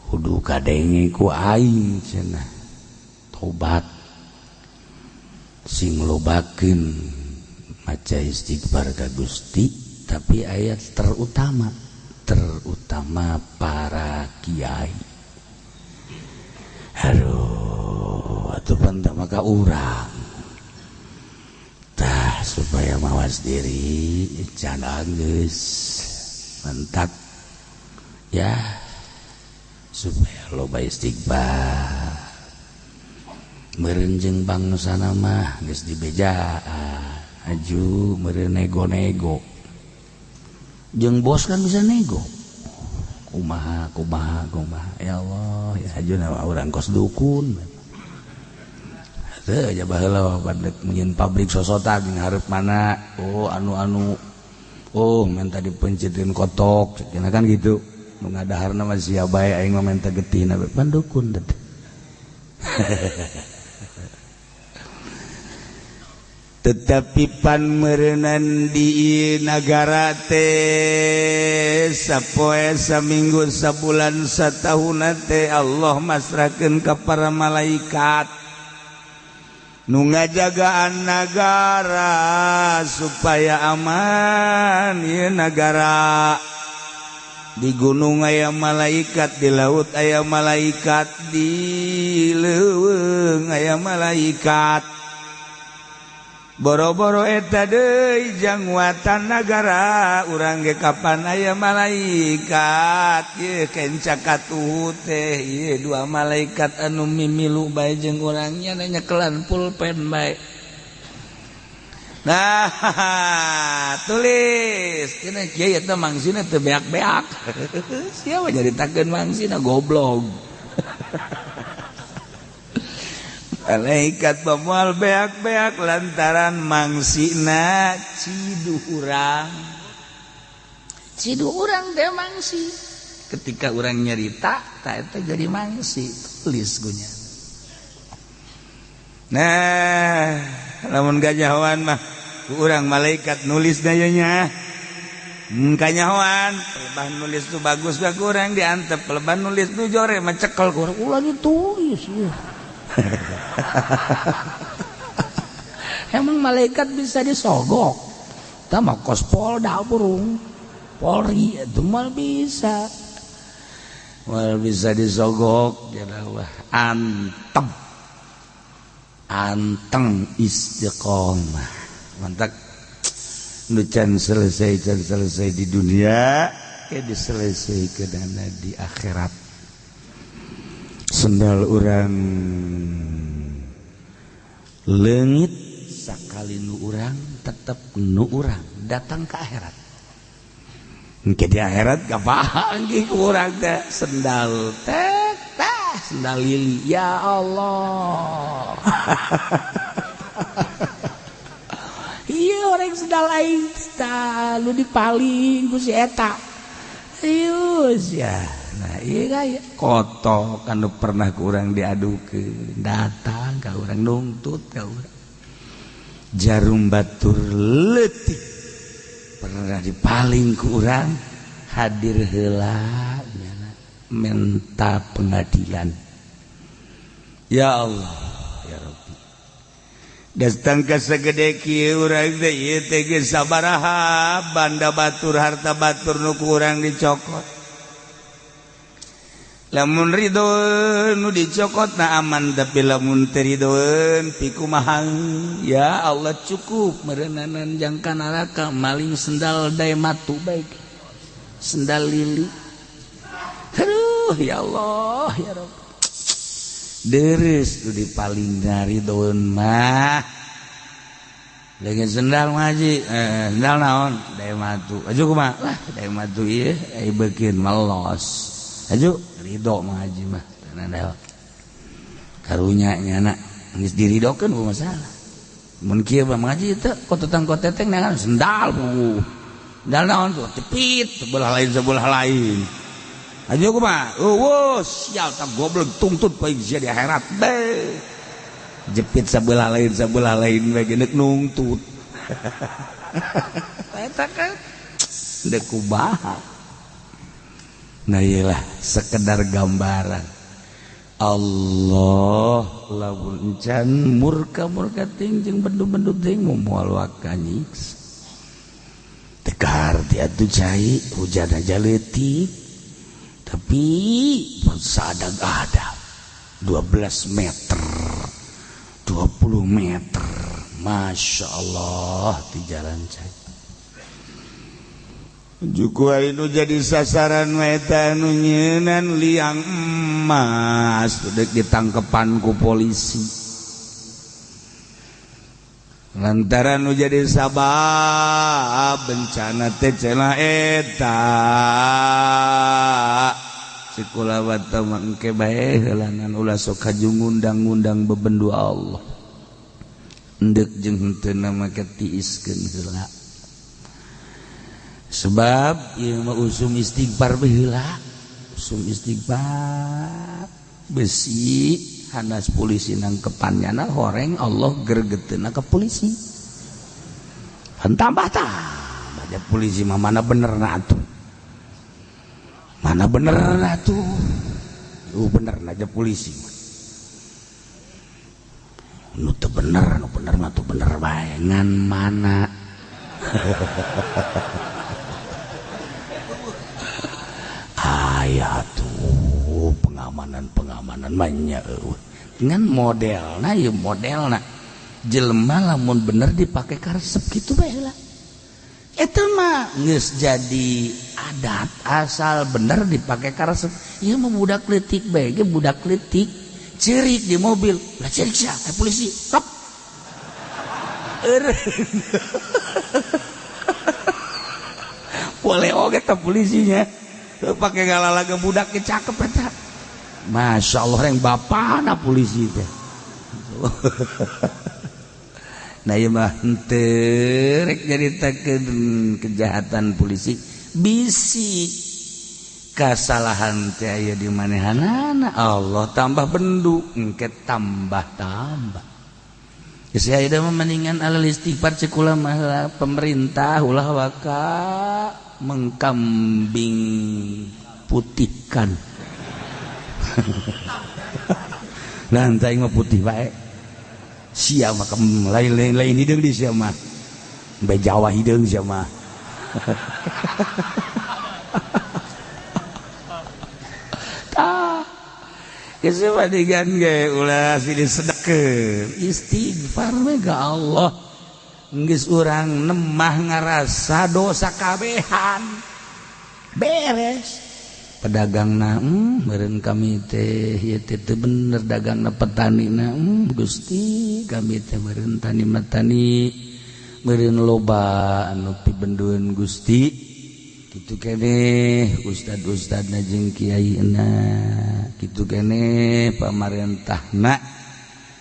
kudu kadenge ku aing cenah tobat sing lobakeun maca istighfar ka Gusti. Tapi ayat terutama para kiai. Aduh atuh pan maka urang tah supaya mawas diri can geus mentak ya supaya loba istighfar. Meureun jeung bangsana mah geus dibejaan aju meureun nego-nego jeung bos kan bisa nego kumaha kumaha kumaha ya Allah ya aju urang kos dukun teu aja baheula padek nyieun pabrik sosotan hareup mana oh anu-anu oh minta dipencitkeun kotok cenah kan gitu nu ngadaharna mah sia bae aing mah minta getihna bae pan dukun teh. Tetapi pan meureunan di nagara teh sapoe saminggu sabulan satahunan teh Allah masrahkeun ka para malaikat nu ngajagaan nagara supaya aman ieu nagara. Di gunung aya malaikat, di laut aya malaikat, di leuweung aya malaikat. Boro-boro eta deui jang watan nagara urang ge kapan aya malaikat. Ieu kenca katuhu teh ieu dua malaikat anu mimilu bae jeung urang nya nyekelan pulpen bae. Nah, tulis cenah kiai eta mangsina teu beak-beak. Siapa nyaritakeun mangsina goblok. Malaikat pemual beak-beak lantaran mangsina ciduh urang. Ciduh urang teh mangsi. Ketika urang nyarita, ta eta jadi mangsi, tulis gunya. Nah, lamun gajahoan mah urang malaikat nulis dayanya. Kanyahoan, pelebah nulis tuh bagus gak kurang diantep, pelebah nulis tuh jore mah cekel kurang ulah ditulis. Emang malaikat bisa disogok? Tah mah kos Polda burung. Polri itu mah bisa. Mal bisa disogok ya Allah. Antem. Anteng istiqomah. Mantap. Nu can selesai di dunia, ke diselesaikeunana di akhirat. Sendal urang leungit sakali nu urang tetep nu urang datang ke akhirat. Engke di akhirat kapanggih ku urang teh sendal teh teh sendal lili ya Allah. Iya orang sendal aing teh lu dipaling ku si eta. Ius ya. Nah iya kaya kotok kan pernah kurang diadukeun datang ka urang nungtut ka urang jarum batur leutik pernah dipaling ku urang hadir heula minta pengadilan ya Allah ya Rabbi datang ka sagede kieu urang teh ieu teh geus sabaraha banda batur harta batur nu ku urang dicokot. Lamun ridho nu dicokot na aman tapi lamun teu ridhoeun pikumaha ya Allah cukup meureunanan jangka neraka maling sendal daematu baik sendal lili. Aduh ya Allah ya Rabb deres nu dipaling ridhoeun mah lagi sendal ngaji sendal naon daematu aju kumaha lah daematu ieu ai beukeun melos aju ridho mah haji mah. Karunya nya anak geus diridokeun bu masalah. Mun kieu mah ngaji teh kotetang koteteng neangan sendal bu. Sendal naon tuh cepit sebelah lain sebelah lain. Aja kumaha? Eueuh sial tak goblok tungtut paing sia di akhirat. Be. Jepit sebelah lain bae genek nungtut. Eta kan deuk kumaha. Nah iyalah sekedar gambaran. Allah lamun can murka-murka ting jeung bendu-bendu ting moal waka nyiksa. Tekar ti atuh cai hujan aja leutik. Tapi sadag ada 12 meter 20 meter Masya Allah di jalan cai. Juku anu jadi sasaran eta nu nyeunan liang emas dek ditangkepan ku polisi. Lantaran nu jadi sabab bencana teh cenah eta. Sikula bata mah engke bae heulanan ulah sok haju ngundang-ngundang bebendu Allah. Endek jeung henteu make tiiskeun heula. Sebab ieu mah usum istighfar baheula, usum istighfar besi hanas polisi nangkepannya na horeng Allah gergeteuna ka polisi. Pan tambah tah, baca polisi mah mana benerna atuh. Mana benerna atuh. Benerna aja polisi. Nu teu bener, nu bener mah teu bener bae ngan mana. Aya tuh pengamanan-pengamanan banyak dengan modelna ieu modelna jelema lamun bener dipake karesep kitu bae lah eta mah geus jadi adat asal bener dipake karesep ieu mah budak leutik bae ge budak leutik ceurik di mobil lah ceurik sia polisi stop boleh oge teh polisinya pakai galalaga budak ge cakep eta. Masya Allah yang bapana polisi teh. Nah ieu mah henteu rek nyaritakeun kejahatan polisi bisi kasalahan teh aya di manehanana Allah tambah bendu engke tambah-tambah. Geus aya mah mendingan alal istighfar ceuk mah pemerintah ulah waka mengkambing putihkan. Lantai mah putih bae. Sia mah lain-lain hideung di sia mah. Bae Jawa hideung sia mah. Tah. Geus mah ge ulah silih sedekeun. Istighfar we ka Allah. Geus urang nemah ngarasa dosa kabehan beres pedagangna meureun kami teh ieu teh teu bener dagangna petanina Gusti kami teh meureun tani matani meureun loba anu pibendueun Gusti kitu keneh ustad-ustadna jeung kiaina kitu keneh pamarentahna.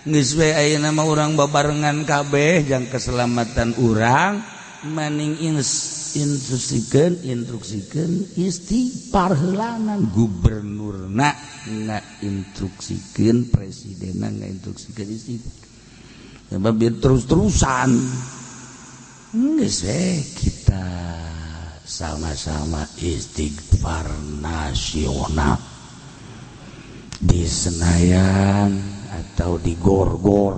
Geus we ayeuna mah urang babarengan kabeh jang keselamatan urang maning instruksikeun istighfar heulanan gubernurna ngainstruksikeun presidenna ngainstruksikeun istighfar sebab biar terus-terusan geus we kita sama-sama istighfar nasional di Senayan atau di Gor-Gor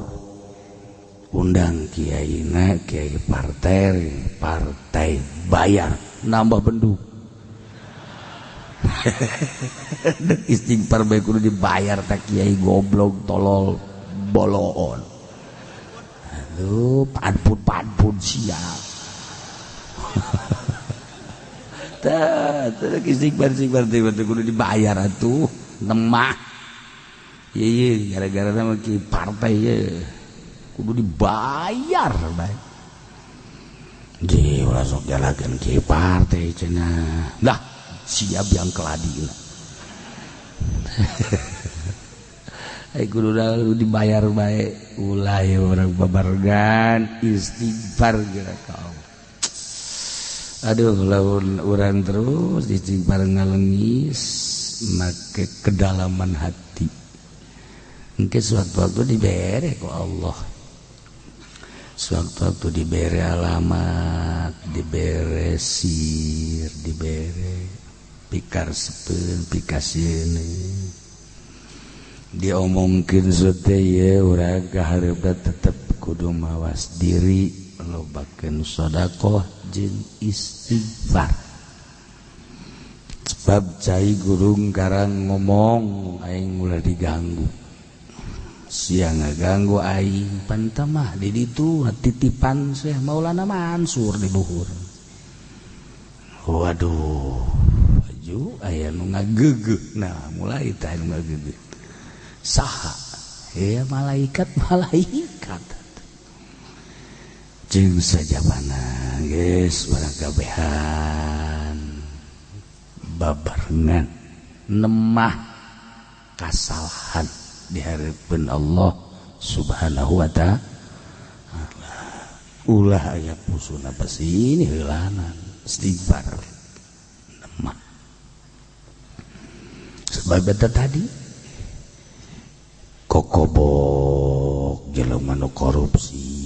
undang kiaina kiai partai partai bayar nambah bendu istighfar bae kudu dibayar tak kiai goblok tolol boloon aduh padpun sial tah istighfar kudu dibayar atuh nemah. Iya, gara-gara sama ki partai ya, kudu dibayar bae. Di ulah sok jalakeun ki partai cenah. Lah, siap yang keladina. Ai kudu dibayar bae ulah ya urang babarengan istighfar geura ka Allah. Aduh lamun urang terus istighfar ngalengis make kedalaman hati. Engke suatu waktu dibere ku Allah. Suatu waktu dibere alamat, dibere sir, dibere pikaresepeun, pikasieun. Diomongkeun sote ye urang kahareupna tetep kudu mawas diri, lobakeun sedekah jeung istighfar. Sebab cai gurung karang ngomong aing ulah diganggu. Sia ngaganggu aing pantamah di ditu titipan Syekh Maulana Mansur di luhur. Waduh, aju aya nu ngageugeuh. Nah, mulai tah nu ngageugeuh. Saha? Ya malaikat malaikat. Jeung sajabana geus urang kabehan babarengan nemah kasalahan di hareupeun Allah Subhanahu wa ta'ala. Ulah aya pusuna besi ini heulanan istighfar nemah. Sebab eta tadi kokobok jelema nu korupsi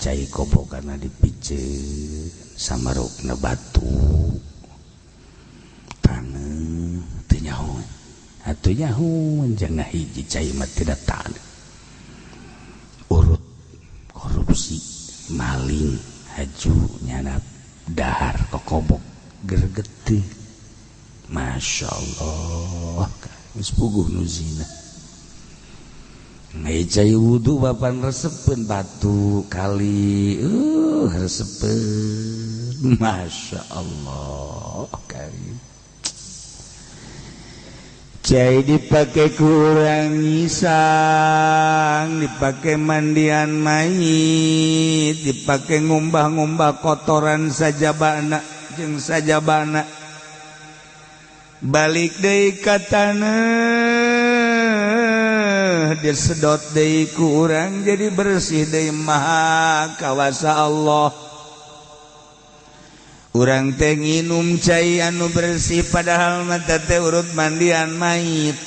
cai kobokana dipiceun samarukna batu taneuh teu nyaho atuh nyaho jangan hiji cai mah tidak taneuh urut korupsi maling haju nyanap dahar kokobok gergetih. Masya Allah geus puguh nu zina. Cai wudu bapan resepeun batu kali resepeun. Masya Allah kali cai dipake kurang ngisang, dipake mandian mayit, dipake ngumbah-ngumbah kotoran sajabana jeung sajabana, balik deui ka taneuh disedot deui ku urang jadi bersih deui. Maha kawasa Allah. Urang teh nginum cai anu bersih padahal mata teh urut mandian mayit.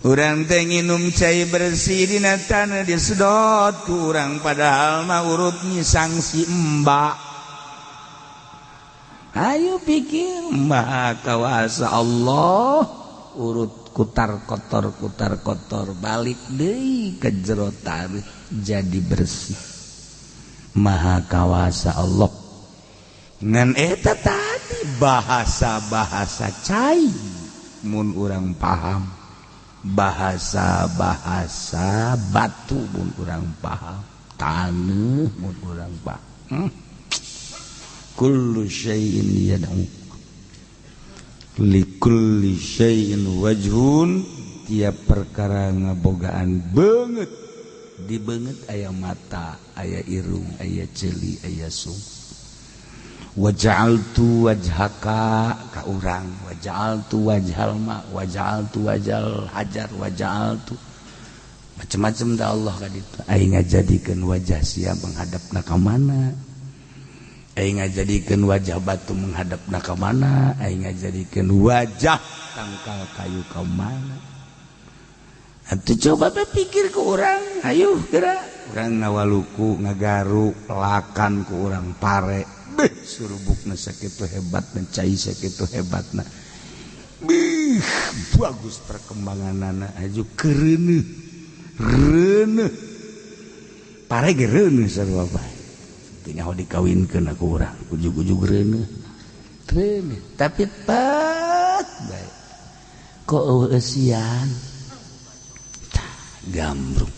Urang teh nginum cai bersih dina taneuh disedot ku urang padahal mah urut nyisang si embak. Ayo pikir, maha kawasa Allah. Urut kutar kotor balik deui ke jero taneuh jadi bersih. Maha kawasa Allah. Ngan eta tadi bahasa-bahasa cai mun urang paham, bahasa-bahasa batu mun urang paham, taneuh mun urang paham. Kullu syai'in yad'u likulli syai'in wajhun. Tiap perkara ngabogaan beungeut, di beungeut aya mata, aya irung, aya ceuli, aya sung. Waja'altu wajhaka ka urang, waja'altu wajhal ma, waja'altu wajhal hajar, waja'altu macam-macam da Allah ka ditu. Aing ngajadikeun wajah sia menghadapna ka mana, aing ngajadikeun wajah batu menghadapna ka mana, aing ngajadikeun wajah tangkal kayu ka mana. Atuh coba pikir ku urang, ayo geura urang ngawaluku ngagaru pelakan ku urang pare. Beuh surubukna sakitu hebatna, cai sakitu hebatna. Beuh bagus perkembanganana aju kereuneuh. Reuneuh. Pare ge reuneuh sarua bae. Teu nyaho dikawinkeun ku urang, ujug-ujug reuneuh. Reuneuh, tapi pat bae. Kok eueuh eusian? Gambrung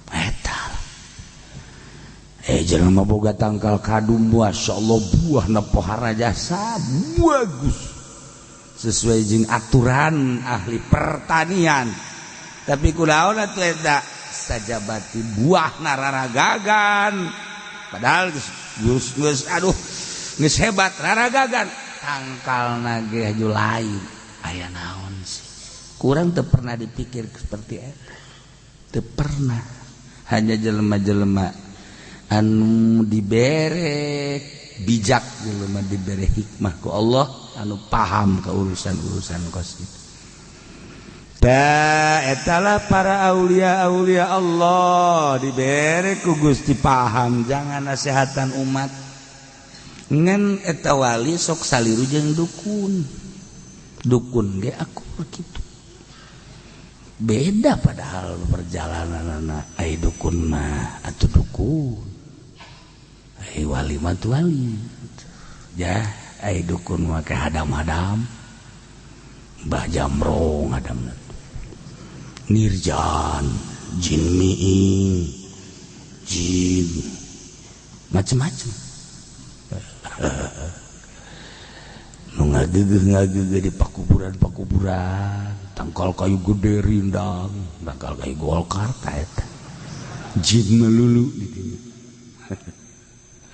eta jelema boga tangkal kadum, masyaallah buahna pohara jasa bagus sesuai jeung aturan ahli pertanian. Tapi kunaon atuh eta sajabati buahna raragagan, padahal geus geus aduh geus hebat raragagan, tangkalna ge haju lain. Aya naon sih? Kurang teu pernah dipikir seperti eta. Teu pernah. Hanya jelema-jelema anu dibere bijak, jelema dibere hikmah ku Allah anu paham ke urusan-urusan kos itu. Ta etalah para aulia-aulia Allah dibere ku Gusti paham jangan nasehatan umat. Ngan eta wali sok saliru jeung dukun. Dukun ge akur kitu. Beda padahal perjalananana ai dukun mah atuh dukun. Ai wali mah tuh wali. Ya, ai dukun mah ke hadam-hadam. Mbah Jamrong hadam. Nirjan, jin miing, jin macem-macem. Nu ngagegeh di pakuburan-pakuburan, tangkal kayu gede rindang, tangkal kayu Golkar ta eta. Jin melulu di dinya.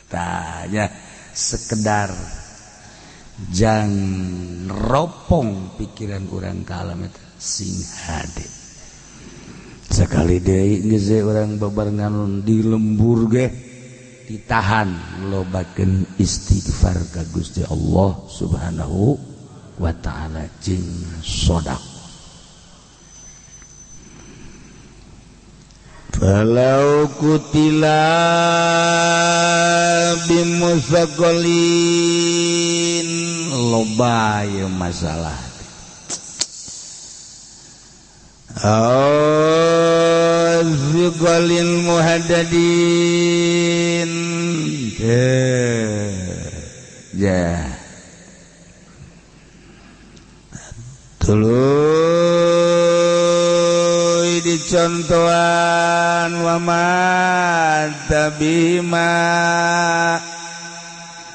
Tanya sekedar jang ropong pikiran urang ka alam eta sing hade. Sekali deui geus urang babarengan di lembur ge ditahan lobakeun istighfar ka Gusti Allah Subhanahu wa taala jeung sedekah. Falau kutila bimusaqalin loba ieu masalah. Azqalil muhaddadin. Ya. Tuluy dicontohan wa ma tabima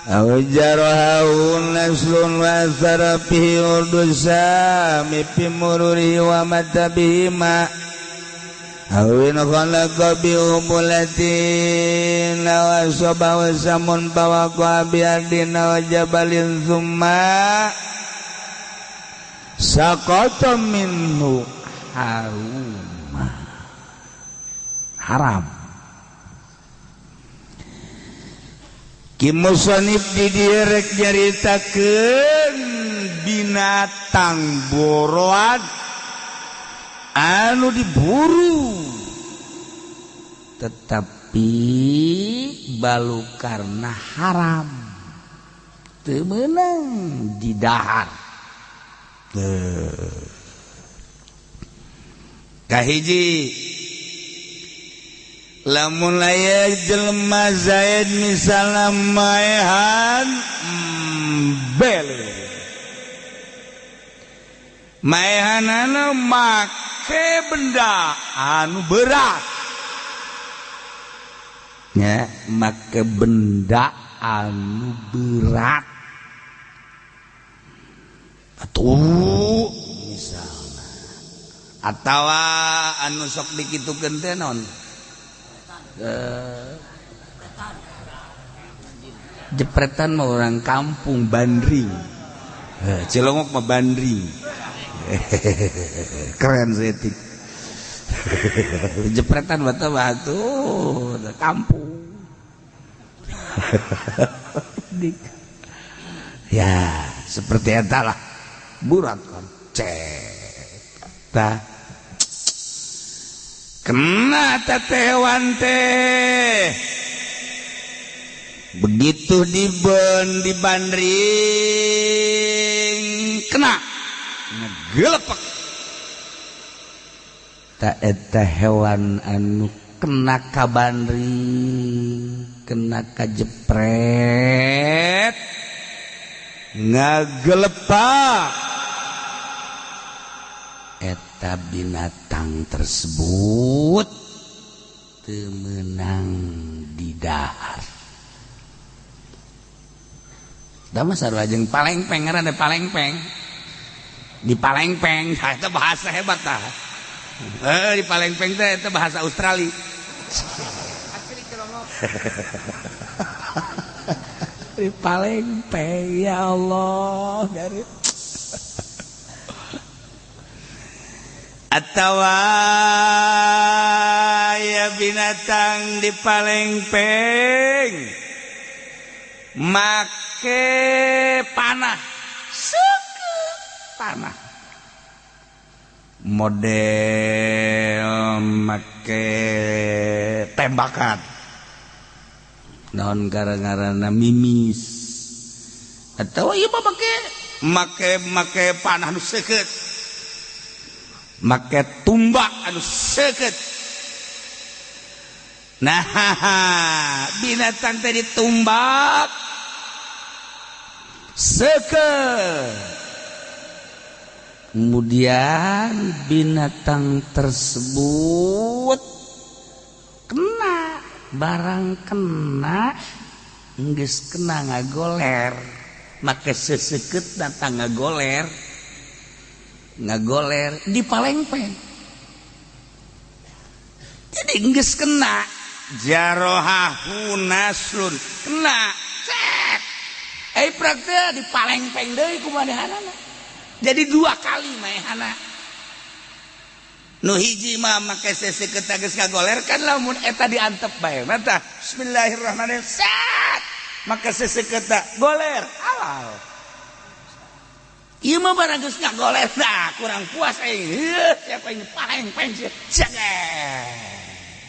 aw jarahu naslun wa sarafihi urdusami fi mururi wa matabima awin khalaqa bi umulatin wa sabahu samun bawaqa bi ardin wa jabalin thumma saqata minhu haruma haram. Ki musonif di direk nyaritakeun binatang boroan anu diburu tetapi balu karena haram teu meunang didahar. Kahiji lamun aya jelema Zaid misalna maehan bele maehanana make benda anu berat nya, make benda anu berat atuh misalna atawa anu sok dikitukeun teh naon jepretan mah orang kampung bandring, Cilongok mah bandring. Keren setik. Jepretan batu batu kampung. Ya seperti eta lah burat kan cek tah kena tetewan teh begitu diben dibandring kena ngegelepek ta eta hewan anu kena kabandring kena kajepret ngagelepak eta binatang tersebut teu meunang didahar. Da mah sarua jeung palengpeng ngaranna palengpeng. Di palengpeng eta bahasa hebat tah. Di palengpeng teh eta bahasa Australia. Asli Cilongok. Di palengpeng ya Allah garit. Atawa ya binatang di palengpeng make panah seukeut panah model make tembakan naon gara-garana mimis atau ieu mah make make panah nu seukeut make tumbak anu seukeut. Nah binatang tadi tumbak seukeut, kemudian binatang tersebut kena barang kena geus kena ngagoler make seseukeut datang ngagoler ngagoler di palengpeng. Jadi geus kena jarohahu naslun kena cek prak teh di palengpeng deui ku manehanana. Jadi dua kali manehana. Nu hiji mah make seseukeut geus ngagoler kan lamun eta diantep bae mah bismillahirrahmanirrahim set maka seseukeut goler halal. Ieu mah barang geus ngagoler dah kurang puas aing. Heuh siapa ini palengpeng sia.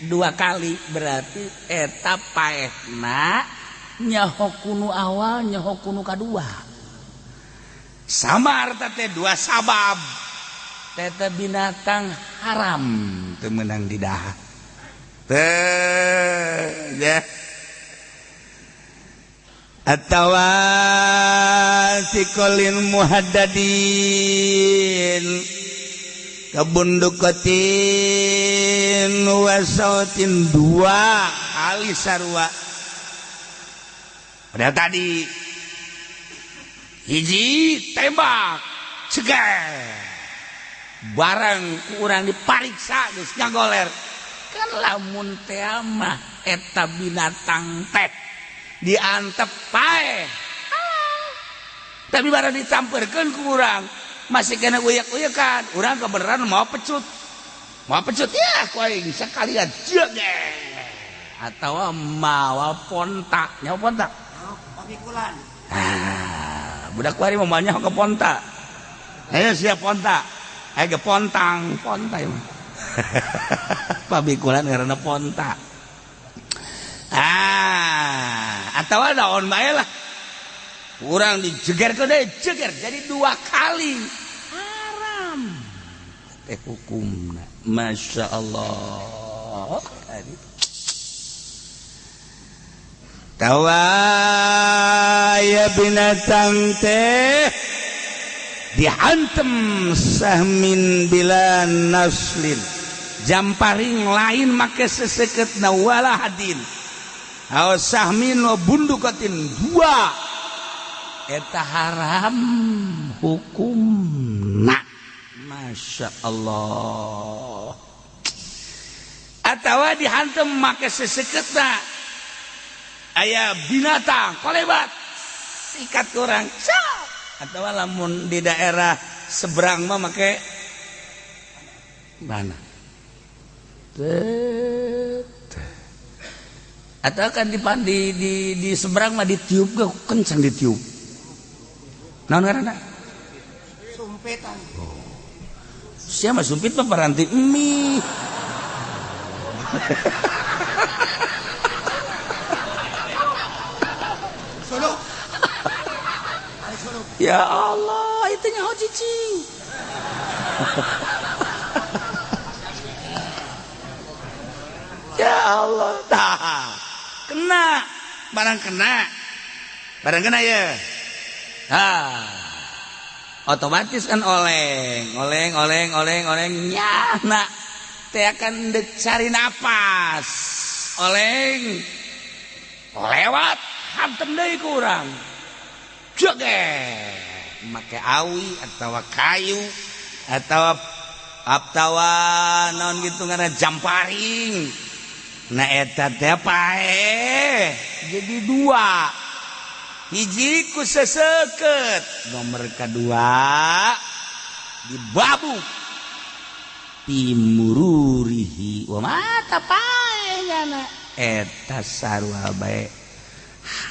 Dua kali berarti eta paehna nyaho kunu awal nyaho kunu kadua. Sama harta teh dua sabab. Teta binatang haram teu meunang didahar. Teh ya. Atawa sikolin muhaddadin kabundukatin wasautin dua kali sarua. Padahal tadi hiji tembak ceger barang kurang dipariksa geus ngagoler kan lamun teh mah eta binatang teh diantep paeh tapi barang ditamperkeun ku urang masih kena uyak-uyakan urang kebenaran mau pecut ya ku aing sekalian jeger atawa mawa ponta nyawa ponta pamikulan. Ah budak kuari mah nyaho ke ponta ayo siap ponta ayo ke pontang ponta ieu pamikulan karena ponta. Ah, atau daun bae lah. Urang dijeger ke deui, jeger jadi dua kali. Haram. Teh hukumna. Masya Allah. Tawa ya binatang teh dihantem sahmin bila naslin. Jamparing lain make seseukeutna wala hadin. Aw sahmin wa bundukatin dua eta haram hukumna. Masya Allah. Atawa dihantem make seseketna aya binatang kolebat sikat kurang atawa lamun di daerah seberang mah make mana atau kan di seberang mah ditiup ke kencang ditiup. Naon ngaranna? Sumpitan. Oh. Siapa sumpit mah paranti mie. Suluk. Ya Allah, itu nyaho cicing. Ya Allah, tah. Kena, barang kena ya. Ah, otomatis kan oleng, oleng, oleng, oleng, oleng, nyana. Teh akan cari napas, oleng, lewat, hantem deui ku urang. Joget, make awi atau kayu atau atawa naon gitu karena jamparing. Nah eta teh paeh jadi dua. Hiji ku seseukeut, nomor kedua dibabuk. fi mururihi wa mata paeh nyana eta sarua bae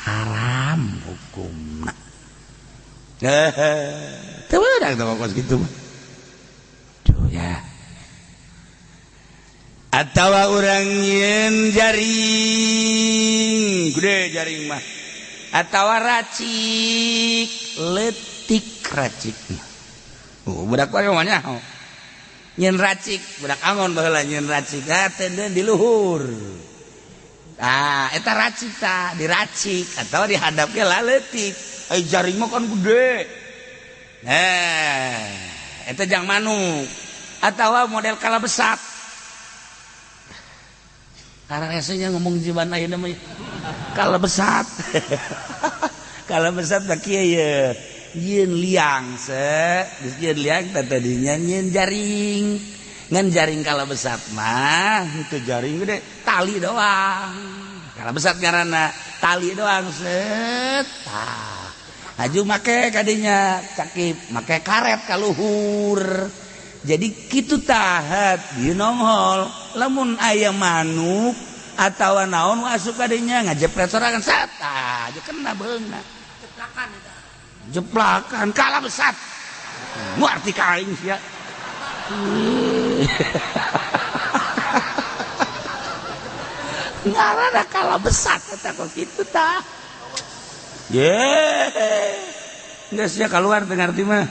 haram hukumna. Teu beunang teh kos kitu mah. Duh ya. Atawa urang nyieun jaring, gede jaring mah. Atawa racik, leutik racikna. Oh, budak wae mah nyaho. Nyieun racik, budak angon baheula nyieun racik, ah teuneun di luhur. Ah, eta racik tah, diracik atawa dihadap ge leutik. Ai jaring mah kan gede. Eta jang manuk atawa model kala besat. Karena rasanya ngomong jiwan ayeuna mah kala besat. Kala besat tah kieu ye. Nyieun liang se, geus nyieun liang tah tadinya nyieun jaring. Ngan jaring kala besat mah henteu jaring gede, tali doang. Kala besat ngaranna, tali doang set. Tah. Haju make kadinya cakip, make karet ka luhur. Jadi kitu tahat di nongol lamun aya manuk atawa naon asup kadinya ngajepret sorangan sat tah kena beungna jeplakan eta jeplakan kala besat nu arti ka aing sia ngaranna kala besat eta kok kitu tah ye geus sia kaluar teu ngarti mah.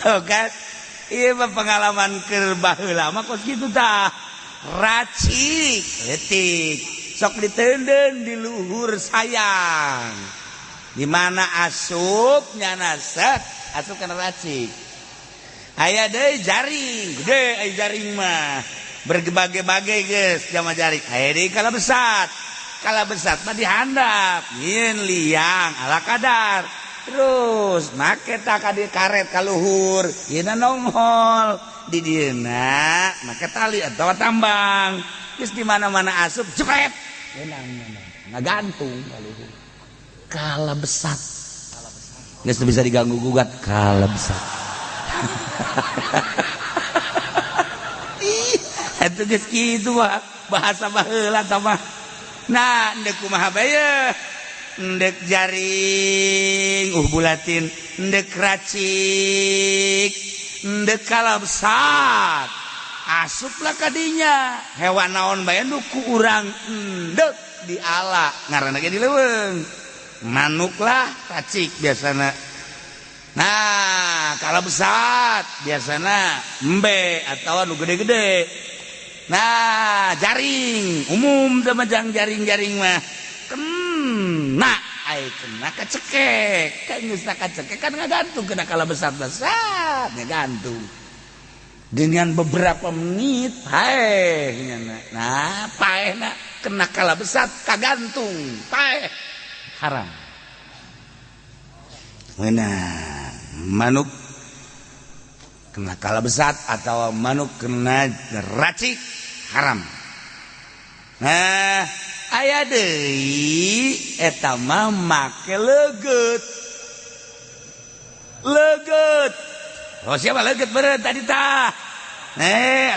Oh kan, iya pengalaman keur baheula mah kos kitu tah. Racik leutik, sok diteundeun di luhur sayang. Di mana asup nyana set, asup kana racik. Aya deui jaring, gede aya jaring mah. Berbagai-bagai geus jama jaring. Aya deui kala besat. Kala besat mah dihandap, nyieun liang ala kadar. Terus make tak kadi karet kaluhur yeuna nongol di dieuna make tali atawa tambang geus di mana-mana asup jepret yeunang ngagantung kaluhur kala besat geus bisa diganggu gugat kala besat. Ih atuh geus kitu mah bahasa baheula tah mah. Nah endek kumaha bae ndek jaring bulatin ndek racik ndek kala besat asuplah kadinya hewan naon bae nu ku urang ndek di ala ngaranna ge di leuweung manuk lah racik biasana. Nah kala besat biasana embe atawa nu gede-gede. Nah jaring umum teh mah jang jaring-jaring mah kena ai kena kacekek kan geus kacekek kan ngagantung kena kala besar-besar ngagantung dengan beberapa menit paeh nyana. Nah paehna kena kala besar kagantung paeh haram. Nah manuk kena kala besar atau manuk kena racik haram. Nah aya deui eta mah make leget. Leget. Oh siapa leget beureut tadi tah.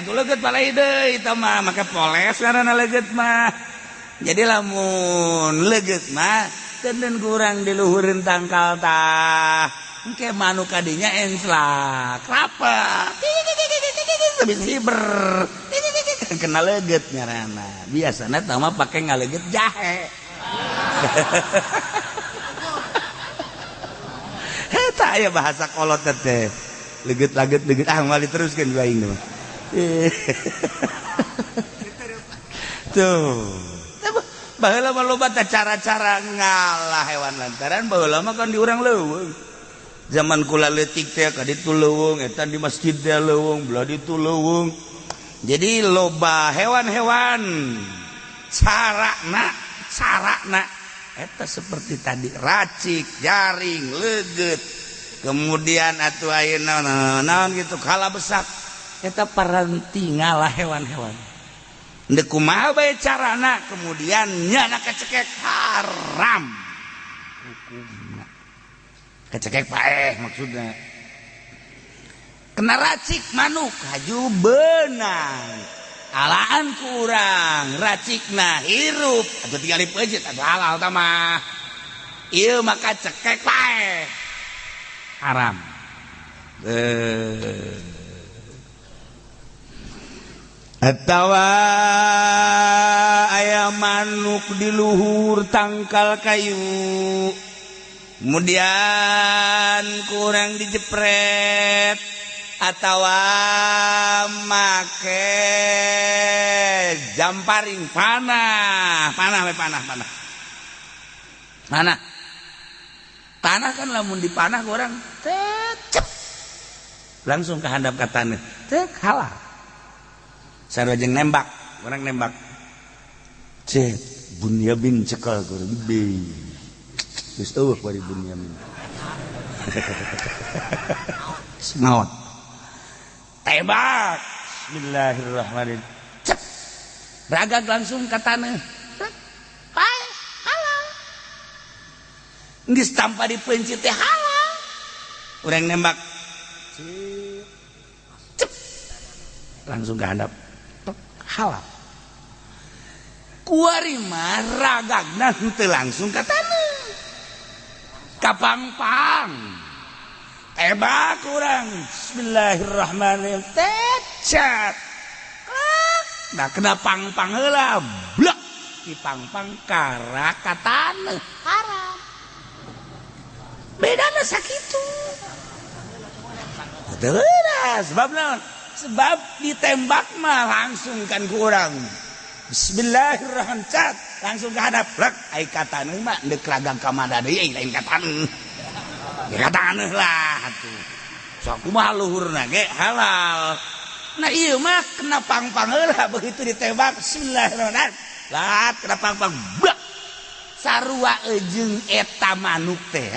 Atuh leget palai deui eta mah make poles ngaranna leget mah. Jadi lamun leget mah teuneun kurang di luhureun tangkal tah. Engke manuk kadinya enslak, rapet. Habis hiber. Kena leget ngaranna. Biasana tah mah pake ngaleget jahe. Eta aya bahasa kolot teh. Leget-leget leget ah moal diteruskeun ku aing mah. Tuh. Baheula mah loba teh cara-cara ngalah hewan lantaran baheula mah kan di urang leuweung. Zaman kula leutik teh ka ditu leuweung, eta di masjid teh leuweung, belah ditu leuweung. Jadi loba hewan-hewan carana eta seperti tadi racik, jaring, leget. Kemudian atuh ayeuna naon gitu kala besak eta paranti ngalah hewan-hewan. Ndek kumaha bae carana kemudian nyana kacekek haram hukumna. Kacekek paeh maksudna. Kena racik manuk haju benang. Alaan kurang racikna hirup atuh tinggal dipeuncit atuh halal tah mah. Ieu maka cekek paeh. Haram. Atawa aya manuk di luhur tangkal kayu kemudian kurang dijepret atawa make jamparing panah panah panah panah panah panah kan lamun dipanah orang tecep langsung ke handap ka taneuh teu halal. Sarua jeung nembak orang nembak cek Bunyamin cekal kurang be geus eueuh bari Bunyamin maot tembak bismillahirrahmanirrahim cep ragag langsung ka taneuh pae halal geus tanpa dipeuncit teh halal urang nembak cep langsung ka handap halal. Kuari mah ragagna henteu langsung ka taneuh kapangpang tembak urang bismillahirrahmanirrahim tecat nah kena pangpang heula blek di pangpang kara ka taneuh haram bedana sakitu teu sebab naon sebab ditembak mah langsung kan ku urang bismillahirrahmanirrahim cat langsung ke hadap lek ai ka taneuh mah deuk ragang ka mana deui lain ka taneuh ya ka taneuh lah atuh sok kumaha luhurna ge halal nah ieu mah kena pangpang heula begitu ditembak bismillahirrahmanirrahim lah kena pangpang blek sarua jeung eta manuk teh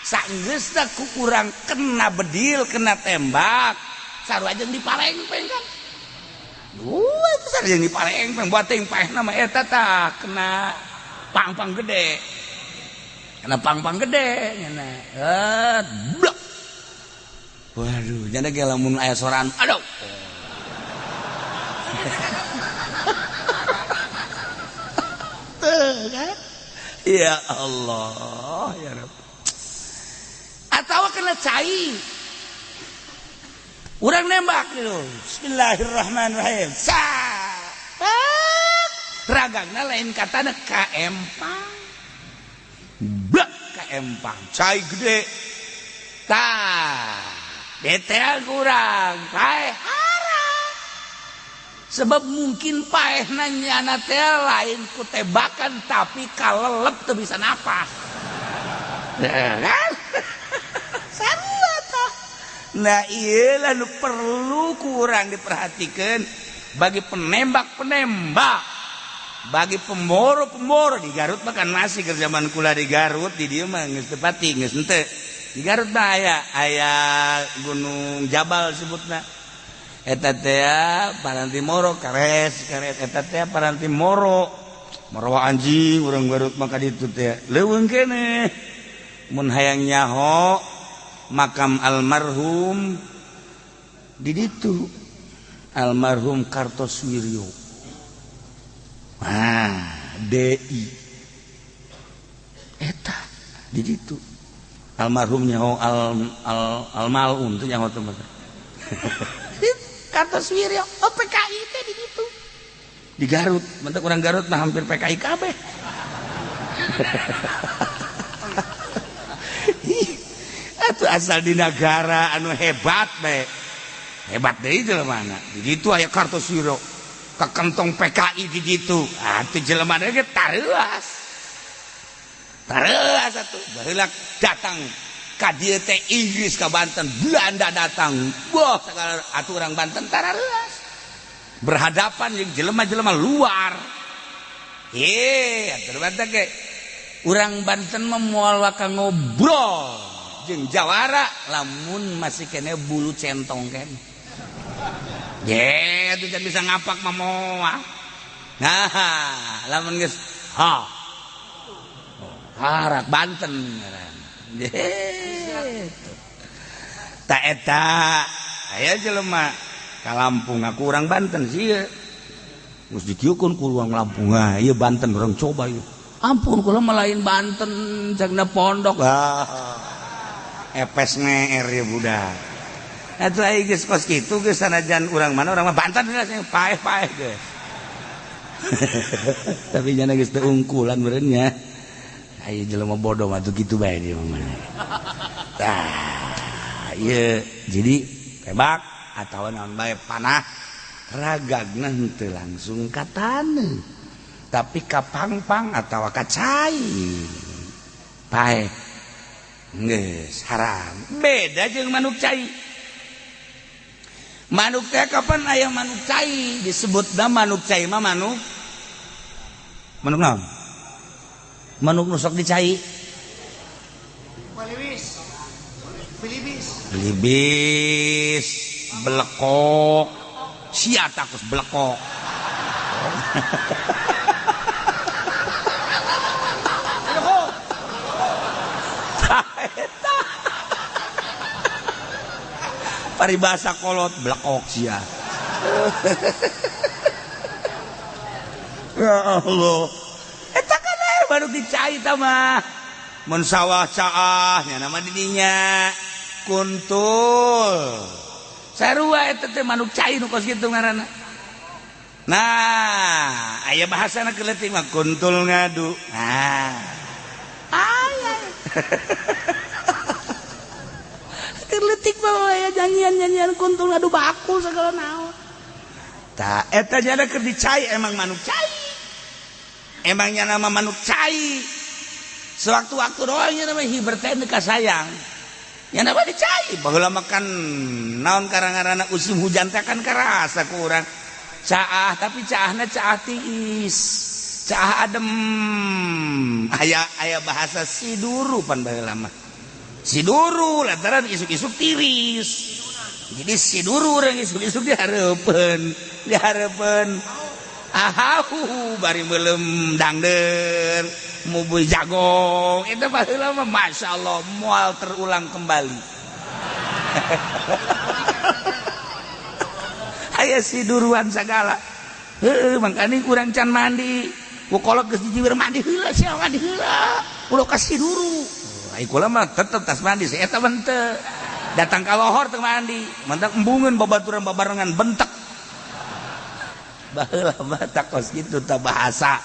saenggeusna ku urang kena bedil kena tembak sarua jeung dipalengpeng kan itu sarua jeung dipalengpeng buat teuing paehna mah eta tah kena pangpang gede kena pangpang gede nya blek waduh janda ge lamun aya soran aduh teu kan ya Allah ya Rabb atawa kena cai urang nembak gitu bismillahirrahmanirrahim sa ragangna lain katana ka empang blek ka empang cai gede tah detail kurang paeh haram sebab mungkin paehna nyana teh lain ku tembakan tapi kalelep teu bisa napas kan sarua tah. Nah iyalah nu perlu kurang diperhatikan bagi penembak-penembak, bagi pemboro-pemboro di Garut mah kan masih ke zaman kula di Garut di dieu mah geus teu pati geus henteu. Di Garut mah aya Gunung Jabal sebutna. Eta teh paranti moro kares kares eta teh paranti moro. Moro anjing urang Garut mah ka ditu teh. Leuweung keneh mun hayang nyaho makam almarhum di ditu almarhum Kartosuwiryo ah DI eta di ditu almarhum nyaho al al almalun teh nyaho teh Kartosuwiryo oh PKI teh di ditu di Garut mentak urang Garut mah hampir PKI kabeh itu asal di negara anu hebat bae hebat deui jelema na di ditu aya Kartosuwiryo ka kantong PKI di ditu atuh jelema ge tareuas tareuas atuh baheula datang ka dieu teh Inggris ka Banten Belanda datang wah sagala atuh urang Banten tareuas berhadapan jeung jelema-jelema luar atuh Banten ge urang Banten mah moal waka ngobrol jeung jawara lamun masih kene bulu centong kene. Ye, atuh can bisa ngapak mah moal. Nah, lamun geus ha. Harak Banten ngaran. Tak eta aya jelema ka Lampung aku urang Banten sih geus dikieukeun ku urang Lampung ah ieu Banten urang coba ieu. Ampun kula mah lain Banten jagna pondok. Ah epes meer ya budak. Atuh ai geus kos kitu geus sanajan urang mana urang mah Banten geus paeh-paeh geus. Tapi jana geus teu ungkulan meureun nya. Ai jelema bodoh mah tuh kitu bae dia mah. Tah ieu jadi tembak atawa naon bae panah ragagna henteu langsung ka taneuh tapi ka pangpang atawa ka cai paeh geus haram. Beda jeung manuk cai. Manuk teh kapan aya manuk cai disebutna manuk cai mah manuk manuk naon? Manuk nu sok dicai. Belibis. Belibis. Belibis, belekok. Sia takus belekok. Paribasa kolot belekok sia. Ya Allah. Eta kan baru dicai ta mah. Mun sawah caah nya nama didinya kuntul. Sarua eta teh manuk cai nu kos kitu ngaranna. Nah, aya bahasana keleutik mah kuntul ngadu. Nah. Aya. Keleutik mah aya nyanyian-nyanyian kuntul ngadu bakul segala naon. Tah eta jana keur dicai emang manuk cai. Emangnya nama manuk cai. Sewaktu-waktu doang nya nama hiber teh teu kasayang. Nya nama dicai baheula makan naon karang-karana musim hujan teh kan karasa ku urang. Caah tapi caahna caah tiis. Caah adem. Aya aya bahasa siduru pan baheula mah. Siduru lantaran isuk-isuk tiris. Jadi siduru urang isuk-isuk dihareupeun, dihareupeun. Ahahu bari meuleum dangdeur, mubuy jagong. Itu baheula mah masyaallah moal terulang kembali. Aya siduruan sagala. Heueuh mangkani urang can mandi. Ku kolot geus dijiwir mandi heula sia mandi heula. Ulah ka siduru. Ai kula mah tetep tas mandi si eta mah henteu. Datang ka lohor teu mandi, mantak embungeun babaturan babarengan bentek. Baheula mah tak kos kitu tah bahasa.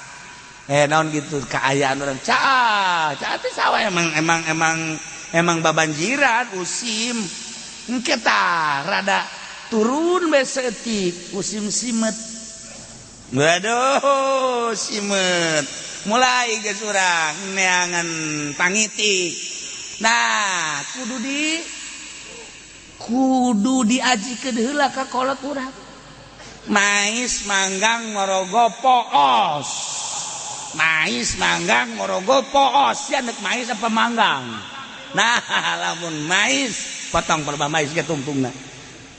Naon gitu kaayaan urang caah, caah teh sawah emang emang emang emang babanjiran usim. Engke tah rada turun bae saeutik musim simet. Waduh, simet. Mulai geus urang neangan pangitik. Nah, kudu diajikeun heula ka kolot urang. Mais manggang morogo poos. Mais manggang morogo poos. Sia neuk mais apa manggang? Nah, lamun mais potong palebah mais ge tungtungna.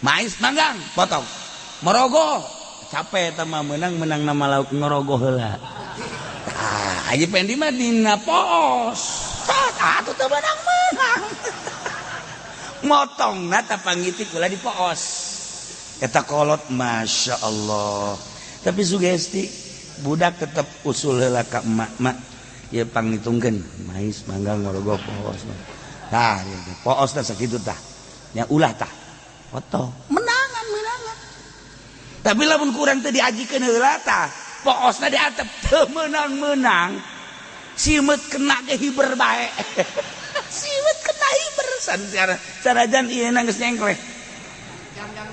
Mais manggang potong. Morogo capek eta mah meunang-meunang nama lauk ngorogo heula. Tah, Haji Pendi mah dina poos. Tah, atuh teu meunang-meunang. Motongna tah pangitik ulah di poos. Eta kolot masya Allah. Tapi sugesti budak tetep usul heula ka emak, mak ieu pangitungkeun mais manggang ngorogo poos. Tah, poos tah sakitu tah. Nya ulah tah. Potong. Menangan, menangan. Tapi lamun kurang teu diajikeun heula tah, poosna diatep teu meunang-meunang. Simeut kena ge hiber bae. Simeut kena hiber sanajan ieu geus nyengkleh.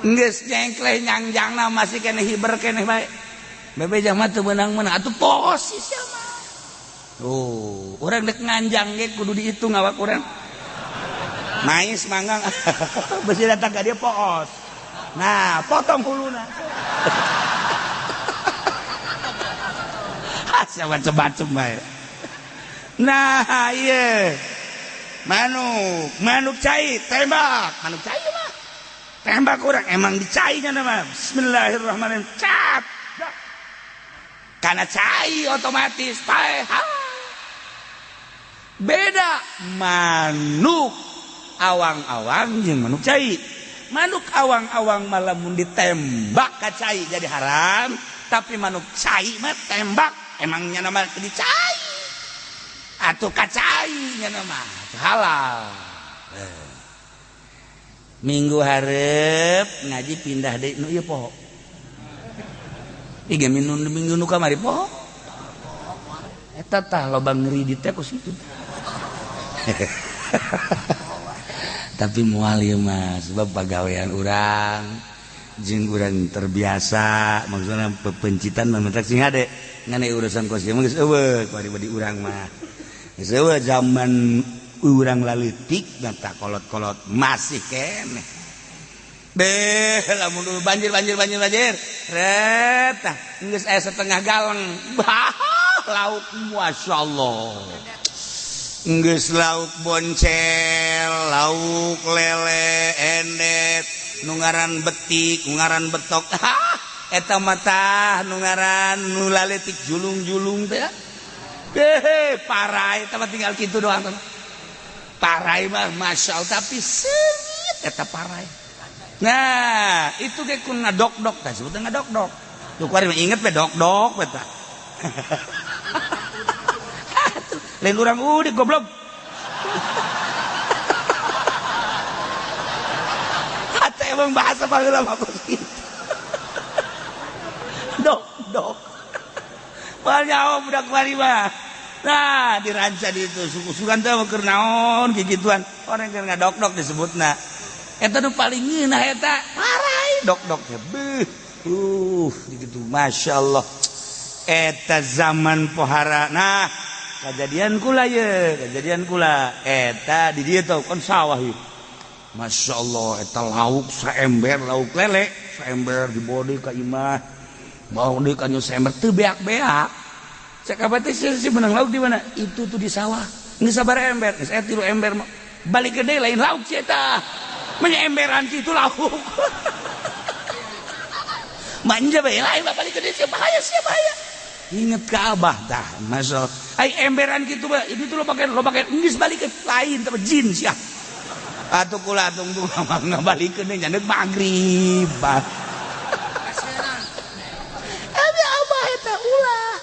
Geus nyengkleh nyangjangna masih keneh hiber keneh bae. Bebe mah teu meunang-meunang atuh poos sia mah. Oh, urang dek nganjang ge kudu dihitung awak urang. Mais manggang besi datang ka dia poos. Nah, potong huluna. Asa macem-macem bae. Nah, ieu. Manuk, manuk cai tembak, manuk cai mah. Tembak urang emang dicainya nama. Bismillahirrahmanirrahim. Cap. Karena cai otomatis paeh. Beda manuk awang-awang jeung manuk cai. Manuk awang-awang malah mun ditembak ka cai jadi haram, tapi manuk cai mah tembak emangnya nama di cai atau ka cai nya nama halal. Minggu hareup ngaji pindah deui nu ieu poho. Ieu minum minggu nu kamari poho. Eta tah loba ngeri di teh ku situ. Tapi moal ieu mah sebab pagawean urang jeung urang terbiasa maksudna pepencitan mah mentak sing hade ngan urusan kos ieu mah geus eueuh kuari badi urang mah geus eueuh zaman urang laleutik mata kolot-kolot masih keneh beh lamun banjir banjir banjir banjir ret tah geus aya setengah galeng bah lauk masyaallah geus lauk boncel lauk lele endet nu ngaran betik nu ngaran betok eta mah tah nu ngaran nu laletik julung-julung teh heh parai eta mah tinggal kitu doang parai mah masyaallah tapi seungit eta parai. Nah itu ge kun ngadok-dok tah sebutna ngadok-dok tuh kuari mah inget we dok-dok we tah. Lain urang udik goblok. Atau emang bahasa baheula mah kos kitu. Dok dok. Moal nyaho budak kuari mah. Nah, diranca di itu suku-sukan teh keur naon kikituan. Orang keur ngadok-dok disebutna. Eta nu paling ngeunah eta parai dok-dok teh. Beuh. Gitu masyaallah. Eta zaman pohara. Nah, kejadian kula ye, kejadian kula eta di dieu teh kan sawah ieu. Masyaallah eta lauk saember lauk lele, saember dibawa deui ka imah. Bawa deui ka nyu saember teu beak-beak. Cek apa teh si menang lauk di mana? Itu tuh di sawah. Geus sabar ember, geus aya 3 ember balik gede lain lauk si eta. Menya emberan kitu lauk. Manja bae lain balik gede sia bahaya sia bahaya. Inget ke abah tah masyaallah. Ai emberan kitu bae, itu tuh lo pakai geus balik ke lain teh jin sia. Atuh kula tungtung mah ngabalikeun deui nyandeuk magrib. Abi abah eta ulah.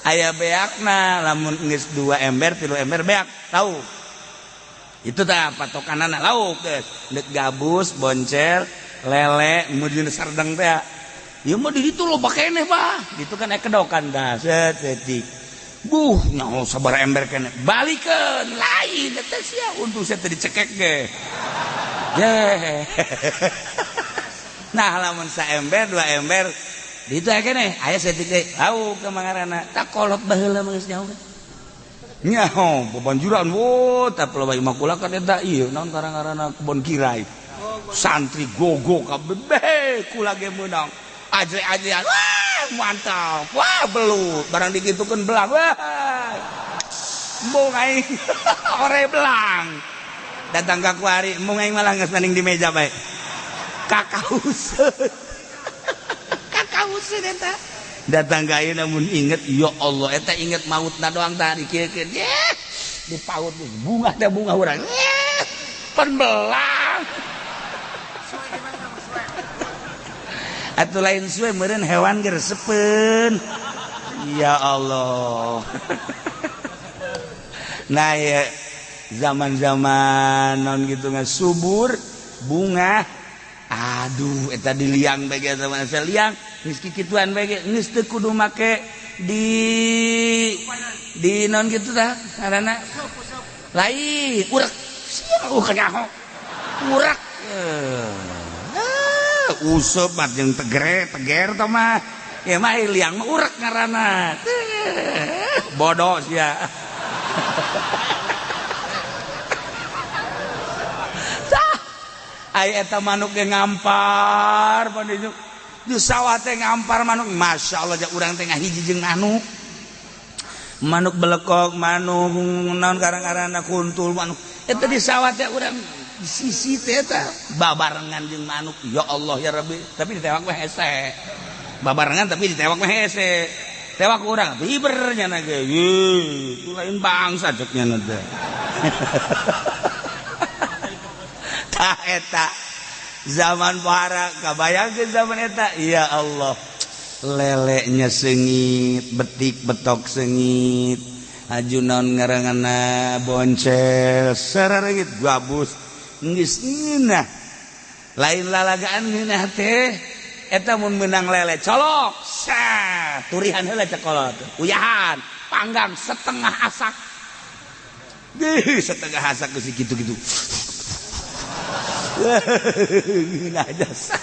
Aya beakna lamun geus 2 ember 3 ember beak lauk. Itu tah patokanana lauk geus. Deuk gabus, boncel, lele, mun dina sardeng teh. Ieu mah di ditu loba keneh bah. Ditu kan aya kedokan tah set setik. Buh nyaho sabar ember keneh. Balikeun lain eta sia untung sia teu dicekek ge. Ye. Nah lamun saember 2 ember di itu aya keneh aya setik deui lauk ka mangarana. Tak kolot baheula mah geus nyaho. Nyaho babanjuran wo tah loba imah kula kan eta ieu naon karang-karana kebon kirai. Santri gogo kabeh kula ge meunang. Ajle-ajlean wah mantap wah belut barang dikitukeun belang wah embung aing ore belang datang ka kuari embung aing malah geus maning di meja bae kakauseun kakauseun eta datang ka ayeuna mun inget ya Allah eta inget mautna doang tah dikieukeun ye dipaut bunga teh bunga urang pan belang. Atuh lain suwe meureun hewan ge resepeun. Ya Allah. Nah ya zaman-zaman non gitu nggak subur bunga. Aduh eta di liang bae ge zaman asa liang geus kikituan bae ge geus teu kudu make di non gitu tah ngaranna. Lain urek sia kanyaho. Urek. Useup mah jeung tegere teger tah mah ya mah liang mah urek ngaranna bodoh sia. Tah ai eta manuk ge ngampar pan di sawah teh ngampar manuk masyaallah ja urang teh ngahiji jeung manuk manuk belekok manuk naon karang-karana kuntul manuk eta di sawah teh urang sisi teh eta babarengan jeung manuk ya Allah ya Rabbi tapi ditewak mah hese babarengan tapi ditewak mah hese Tewak urang hiber nyana ge. Ye, lain bangsa cek nyana teh. Tah eta zaman pohara kabayangkeun zaman eta. Ya Allah. Leleknya sengit, betik betok sengit. Aju naon ngaranana boncel sarareungit gabus geus ngeunah. Lain lalagaan ngeunah teh eta mun meunang lele colok sah turihan heula cekolot uyahan panggang setengah asak. Dih setengah asak geus kitu-kitu. Ngeunah jasa.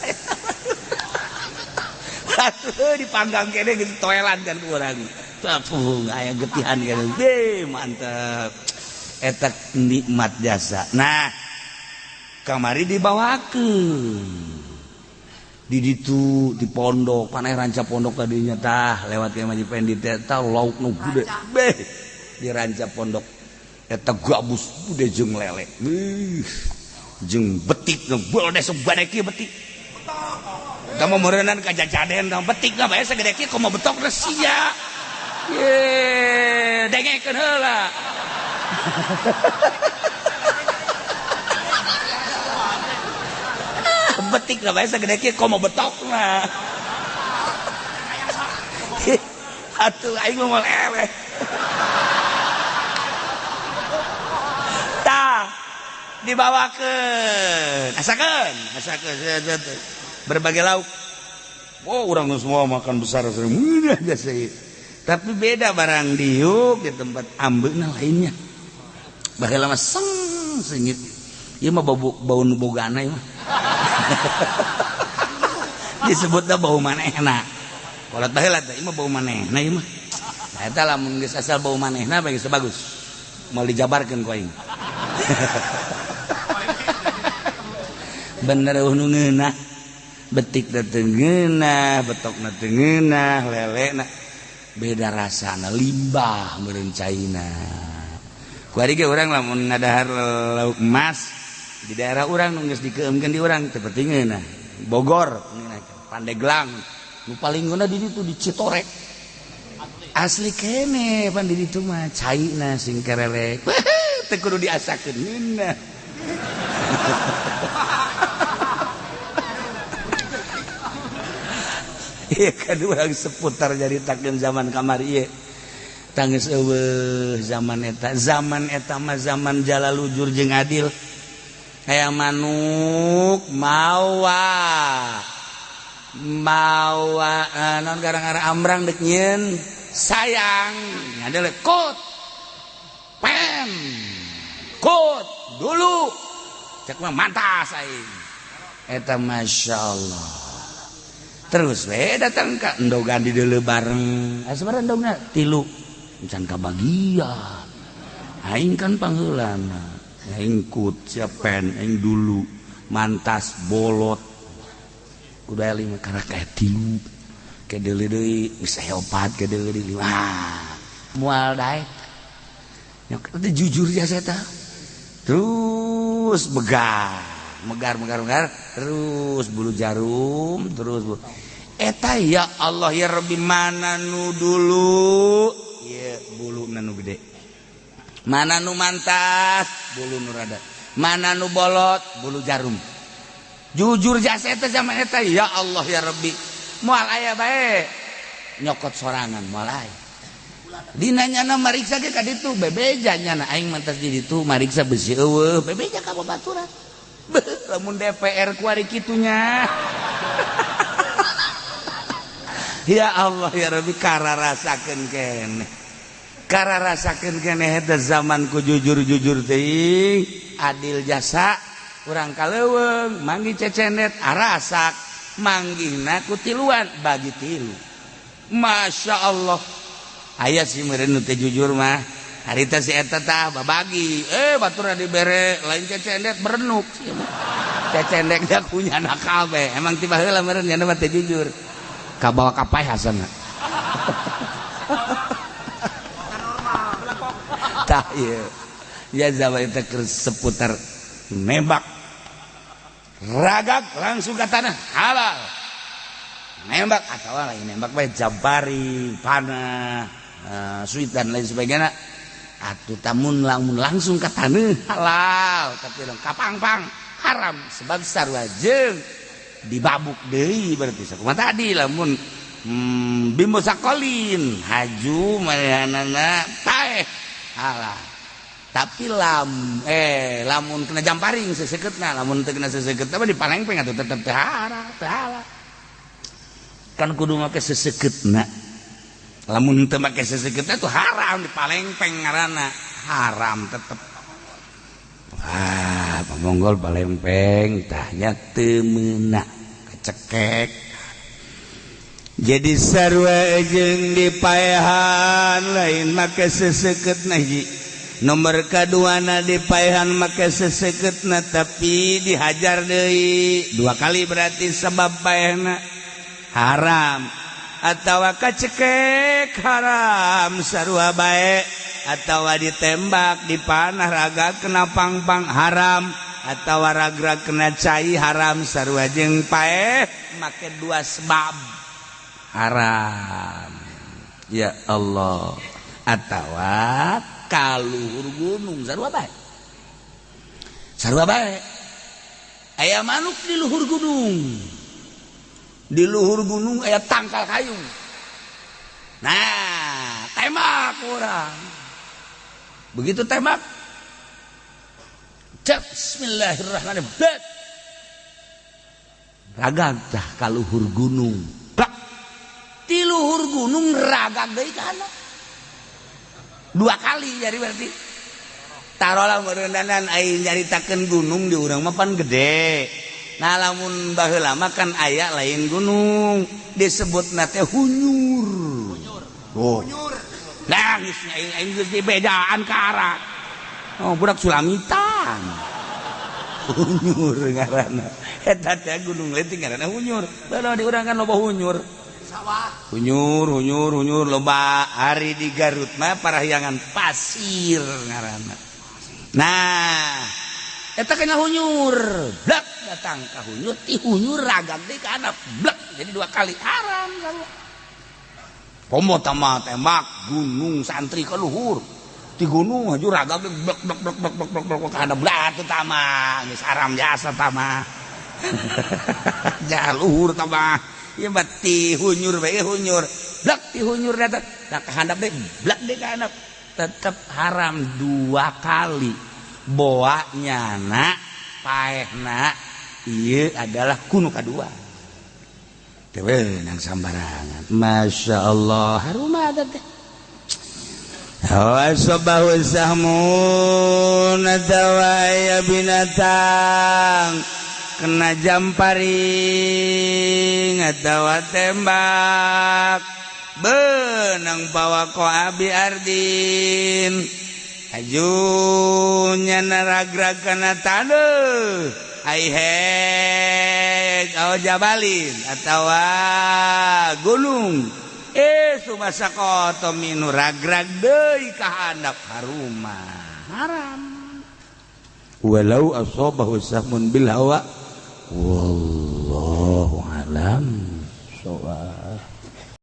Atuh dipanggang kene gitu toelan kan urang. Tepung aya getihan kene. Deh mantep. Eta nikmat jasa. Nah, kamari dibawakeun. Di ditu di pondok, paneh ranca pondok tadinya tah lewat ke Maji Pendi teh tah lauk nu gede. Beh, di ranca pondok eta gabus gede jeung lele. Jeung betik nu boleh sebade kieu betik. Eta mah meureunnan ka jajaden tah betik mah bae sagede kieu komo betok sia. Ye, dengekeun heula. Betik lah bae sagede kieu komo betokna. Atuh aing mah moal eleh. Tah dibawakeun, asakeun, asakeun berbagai lauk. Oh, orang semua makan besar sering jasa. Tapi beda barang diuk di tempat ambeuna lainnya. Baheula mah seng sengit. Ieu mah bau nu bogana ieu mah. Disebutna bau manehna. Kolot baheula teh ieu mah bau manehna ieu mah. Nah eta lamun geus asal bau manehna bae geus bagus. Moal dijabarkeun ku aing. Bener eueuh nu ngeunah. Betik teh ngeunah, betokna teh ngeunah, lelena beda rasana limbah meureun caina. Kuari ge urang lamun ngadahar lauk emas di daerah urang nu geus dikeumkeun di urang teu penting ngeunah. Bogor ngeunah, Pandeglang nu paling ngeunah di ditu di Citorek. Asli kene pan di ditu mah caina sing kerelek. Teu kudu diasakeun ngeunah. Iya kan urang seputar jadi takkeun zaman kamari ieu. Tangis eueuh zaman eta mah zaman jala lujur jeung adil. Aya manuk mawa mawa naon gara-gara ambrang deuk nyieun sayang ngadele kut pen kut dulu cek mah mantas aing eta masyaallah. Terus we datang ka endogan di deuleu bareng. Sebenarnya endogna tilu. Can kabagian. Aing kan pangheulana. Aing kut sia pen aing dulu mantas bolot. Kudu aya lima karek aya tilu. Ke deuleu deui geus aya opat ke deuleu deui lima. Moal daek. Nyok teh jujur jasa eta. Terus begar, megar megar megar terus bulu jarum terus bulu. Eta ya Allah ya Rabbi mana nu dulu ye bulu nu gede, mana nu mantas bulu nu rada, mana nu bolot bulu jarum. Jujur jasa eta zaman eta ya Allah ya Rabbi moal aya bae nyokot sorangan moal aya. Dina nyana mariksa ge ka ditu bebeja nyana aing mantas di ditu mariksa besi eueuh bebeja ka babaturan. Lamun DPR kuari kitunya. Ya Allah ya Rabbi kara rasakeun keneh. Kara rasakeun keneh eta zaman ku jujur-jujur teuing, adil jasa urang kaleuweung manggih cecenet arasak manggihna ku tiluan bagi tilu. Masya Allah. Aya sih meureun nu teu jujur mah. Harita si eta tah babagi, batur dibere lain cecendek berenuk. Cecendek dah punya anak kabeh. Emang tiba heula meureun nya mah teu jujur. Kabawa ka paeh hasana. Tah ieu. Ya zaman eta keur seputar nembak. Ragak langsung ke tanah halal. Nembak atau lain nembak bae jampari, panah, suit dan lain sebagainya. Atuh tamun lamun langsung ke taneuh halal, tapi dong kapangpang haram sebab sarua jeung dibabuk deui berarti sakumaha tadi lamun bimbo sakolin haju manehanana paeh halal. Tapi lamun kena jamparing seseketna, lamun teu kena seseketna mah dipalengpeng atuh tetep teu haram, teu halal. Kan kudu make seseketna. Lamun teu make seseketna tuh haram dipalengpeng ngaranna, haram tetep. Wah, pamonggol palengpeng tah nya teu meunang kacekek. Jadi sarua jeung dipaehan lain make seseketna hiji. Nomor kaduana dipaehan make seseketna tapi dihajar deui dua kali berarti sebab paehna haram atawa kacekek haram sarua bae atawa ditembak dipanah raga kena pangpang haram atawa ragrag kena cai haram sarua jeung paeh make dua sebab haram. Ya Allah, atawa kaluhur gunung sarua bae, sarua bae aya manuk di luhur gunung, di luhur gunung aya tangkal kayu, nah tembak orang, begitu tembak cek bismillahirrahmanirrahim, ragag tah kaluhur gunung, bak di luhur gunung ragag deui ka handap dua kali. Jadi berarti tarolah meureunanan aing nyaritakeun gunung di urang mah pan gede. Nah lamun baheula mah kan aya lain gunung disebutna teh hunyur. Oh. Nah geus aing aing geus dibejaan ka arah. Oh budak Sulamitan. Hunyur ngaranna. Eta teh gunung leutik ngaranna hunyur. Baheula di urang kan loba hunyur. Sawah. Hunyur, hunyur, hunyur loba ari di Garut mah parahyangan pasir ngaranna. Nah, eta kena hunyur, blak datang ka hunyur, ti hunyur ragag deui ka handap, blak jadi dua kali haram sarua. Komo tama tembak gunung santri ka luhur. Ti gunung haju ragag deui blak blak blak blak blak blak blak ka handap, blak atuh tama geus haram jasa tama. Ja luhur tama. Ieu mah ti hunyur bae hunyur. Blak ti hunyur datang, nah ka handap deui blak deui ka handap. Tetep haram dua kali. Boa nyana paehna ieu adalah kunu kadua. Teu weunang sambarangan. Masya Allah, haruma teh. Hawasabahu sahmun atawa aya binatang kena jamparing atawa tembak benang bawa ko abi ardin ajunya naragrag kana taneuh aihek au jabalin atawa gunung sumasaqata minu ragrag deui ka handap haruma haram walau asabahu sahmun bil hawa wallahu alam.